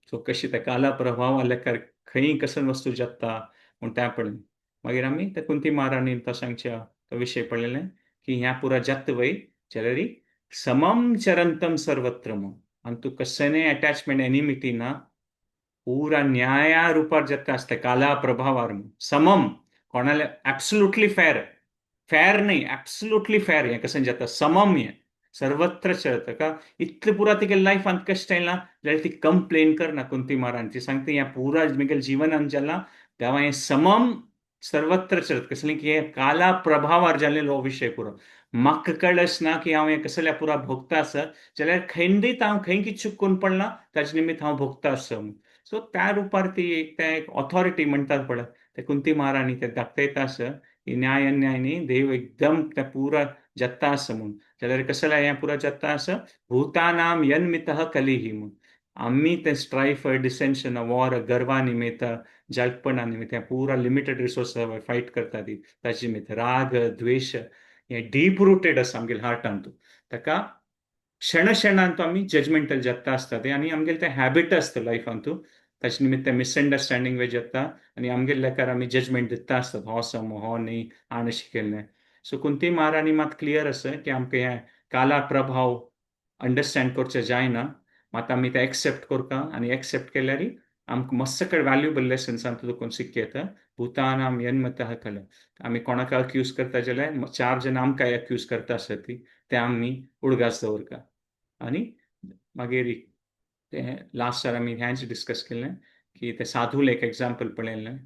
सो कशी ते काला प्रभाव लेखार खंय कसन वस्तू जाता म्हूण तें पळयलें. मागीर आमी ते कुंती महाराणीन तो सांगच्या तो विशय पळयलें की ह्या पुरा जात वय जाल्यार समम चरंतम सर्वत्र म्हूण आनी तूं कसलें अटॅचमेंट एनिमिटी ना पुरा न्याया रुपार जाता आसता काला प्रभावार समम कोणाले ऍब्सोल्युटली फेर फेर न्ही ऍब्सोल्युटली फेर हें कशें जाता समम हें सर्वत्र चलता का इतलें पुरा तिगे लायफांत कश्ट येयला जाल्यार ती कंप्लेन करना कुंती महाराणी ती सांगता हें पुरा म्हगेल्या जिवनान जालां देवा हें समम सर्वत्र चलत कसलें की हें काला प्रभावार जाल्लो हो विशय पुरो म्हाका कळच ना की हांव हें कसल्या पुरा भोगता आसा जाल्यार खंयदीत हांव खंय की चूक करून पडला ताजे निमित्त हांव भोगता आसा. सो त्या रुपार ती एक ते एक ऑथॉरिटी म्हणटात पळय ते कुंती महाराणी ते दाखयता आसा की न्याय अन्याय न्ही देव एकदम त्या पुरा जत्ता आसा म्हूण जाल्यार कसल्या हें पुरा जत्ता आसा भूतानाम यन्मितः कलिही म्हूण आमी ते स्ट्रायफ डिसेंशन वॉर गर्वा निमित्त जल्पणा निमित्त पुरा लिमिटेड रिसोर्स फायट करता ती ताजे निमित्त राग द्वेश हें डीप रुटेड आसा आमगेल्या हार्टान ताका क्षण क्षणान तो आमी जजमेंटल जाता आसता ते आनी आमगेले ते हॅबिट आसता लायफान तूं ताजे निमित्त मिसअंडरस्टँडींग वेज जाता आनी आमगेले लेखार आमी जजमेंट दिता आसतात हो सम हो न्ही आनी अशें केल्लें. सो कुंती महाराणी मात क्लियर आसा की आमकां हें काला प्रभाव अंडरस्टँड करचें जायना मात आमी ते एक्सेप्ट करता आनी एक्सेप्ट केल्यार आमकां मस्त कडेन व्हॅल्युएबल लेसन्स आमकां देखून शिक येता भूतानाम यन्मतः कल आमी कोणाक अक्यूज करता जाल्यार चार जाण आमकां अक्यूज करता आसत ती ते आमी उडगास दवरता. आनी मागीर तें लास्ट इयर आमी हेंच डिस्कस केल्लें की ते साधूल एक एग्जाम्पल पळयल्लें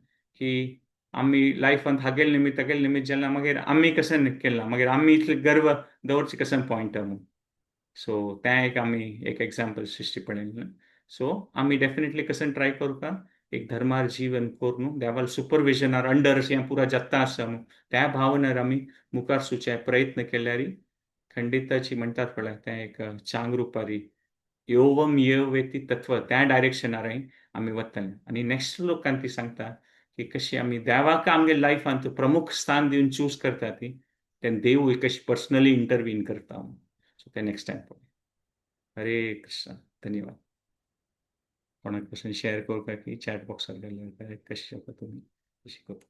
की आमी लायफांत हागेल निमित्त तागेल निमित्त जेन्ना मागीर आमी कशें केलां मागीर आमी इतले गर्व दवरचें कशें पॉयंट म्हूण. सो तें एक आमी एक एग्जाम्पल सृश्टी पळयल्लें. सो आमी डेफिनेटली कशें ट्राय करता एक धर्मार जीवन करून देवाल सुपरविजनार अंडर हें पुरा जाता आसा म्हूण त्या भावनार आमी मुखार सुचे प्रयत्न केल्यार खंडिताची म्हणटात पळय तें एक चांग रुपारी योवम येव तत्व त्या डायरेक्शनार आमी वतले. आनी नेक्स्ट लोकांक ती सांगता की कशी आमी देवाक आमगे लायफांत प्रमुख स्थान दिवन चूज करता ती तेन्ना देव कशी पर्सनली इंटरवीन करता. सो ते नेक्स्ट टायम पळोवया. हरे कृष्ण धन्यवाद. कोणाक पसून शेअर करता की चॅट बॉक्सार गेल्यार कशें शकता तुमी कशी करता.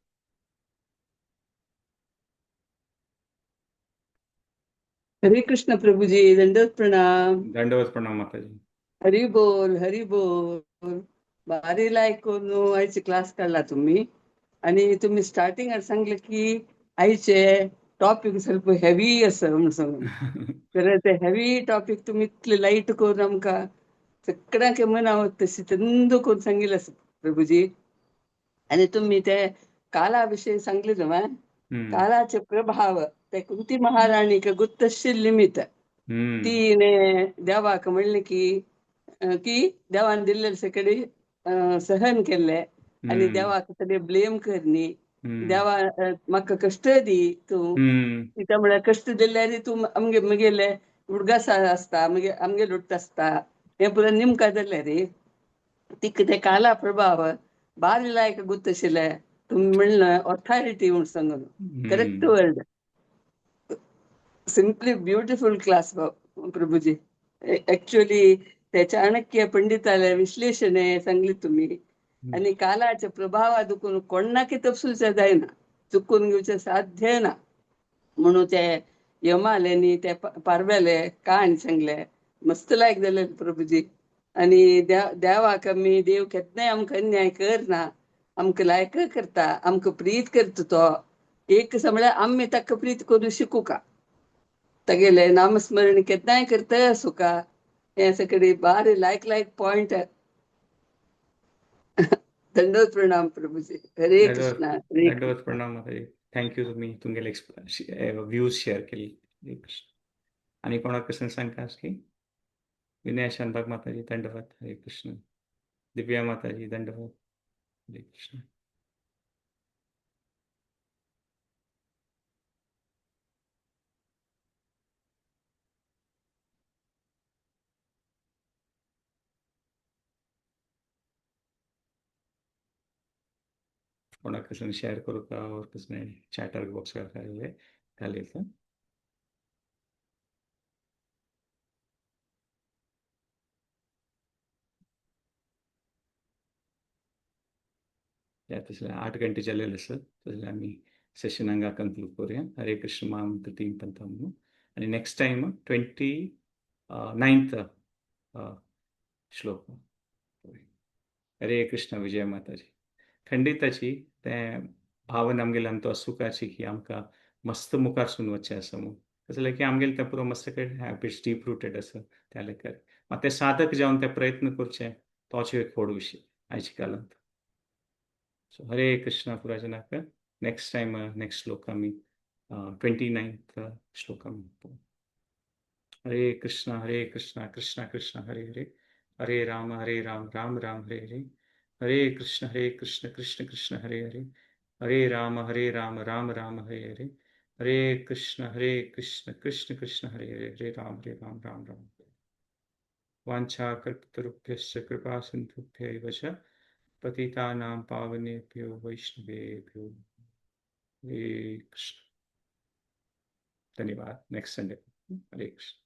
हरे कृष्ण प्रभुजी, दंडवत प्रणाम. दंडवत प्रणाम माताजी. हरी बोल हरी बोल. भारी लायक करून आयची क्लास काढला तुम्ही आणि तुम्ही स्टार्टिंगार सांगले की आयचे टॉपिक ಸ್ವಲ್ಪ हेवी आसा म्हणून सांगून तर ते हेवी टॉपिक तुम्ही इतले लायट करून आमकां सगळ्यांक मनावत तशी चंद करून सांगितलं आसा प्रभुजी. आणि तुम्ही ते काला विषयी सांगले न्हू, कालाचे प्रभाव ते कुंती महाराणीक गुत्तशील निमित्त तिने देवाक म्हणले की की देवान दिल्ले सगळे सहन केल्ले आणि देवाक सगळे ब्लेम करणी देवा म्हाका कश्ट दी तूं तिका म्हळ्यार कश्ट दिल्यार तूं आमगे म्हगेले उडगास आसता मगे आमगे लुट्ट आसता हें पुरो निमकां जालें रे तिका ते काला प्रभाव बारी लायक गुत्तशिल्ले तुमी म्हणलं ऑथॉरिटी म्हूण सांगून correct word simply beautiful class Prabhuji. Actually ते चाणक्य पंडिताले विश्लेषण सांगले तुम्ही आणि कालाच्या प्रभावा दुखून कोणाकी तपसूचे जायना चुकून घेवचें साध्य ना म्हणून ते यमाले नी ते पारव्याले काण सांगले मस्त लायक जालें प्रभुजी. आनी देवाक आमी देव केन्नाय आमकां अन्याय करना, आमकां लायक करता, आमकां प्रीत करता तो. एक म्हळ्यार आमी ताका प्रीत करूं शिकूका, तागेलें नामस्मरण केन्नाय करता सुका. हें सगळे बारी लायक लायक पॉयंट. दंडवत प्रणाम प्रभुजी. हरे कृष्णा. हरे दंडवत प्रणाम माताजी. Thank you तुम्ही तुमगेले व्ह्यूज शेअर केले. हरे कृष्ण. आणि कोणाक कसं सांगता की विनय शानबाग माताजी दंडवत. हरे कृष्ण. दिव्या माताजी दंडवत. हरे कृष्ण. कोणाक कसं शेअर करू का और कसं चॅटर बॉक्स घालेल. या तसले 8 घंटे जालेले आसत तसले आमी सेशन हांगा कंक्लूड करूया. हरे कृष्ण महामंत्र 3 पंथा म्हणून. आणि नेक्स्ट टाइम 29th श्लोक. हरे कृष्ण. विजय माताजी. खंडिताची तें भावन आमगेले आमचो सुखाची की आमकां मस्त मुखार सून वचचें आसा म्हणून. तसलें की आमगेलें तें पुरो मस्त कडेन हॅबिट्स डीप रुटेड आसा त्या लेखार. मात ते साधक जावन ते प्रयत्न करचे तोच एक व्हड विशय आयच्या काळांत. सो हरे कृष्णा पुराजनाक. नेक्स्ट टायम नेक्स्ट श्लोक आमी 29th श्लोक आमी. हरे कृष्णा कृष्णा कृष्णा हरे हरे, हरे राम राम राम हरे हरे, हरे कृष्ण कृष्ण कृष्ण हरे हरे, हरे राम राम राम हरे हरे, हरे कृष्ण कृष्ण कृष्ण हरे हरे, हरे राम राम राम हरे. वाञ्छा कल्पतरुभ्यश्च कृपा सिन्धुभ्य एव च पतितानां पावनेभ्यो वैष्णवेभ्यो. हरे कृष्ण. धन्यवाद. Next Sunday. हरे कृष्ण.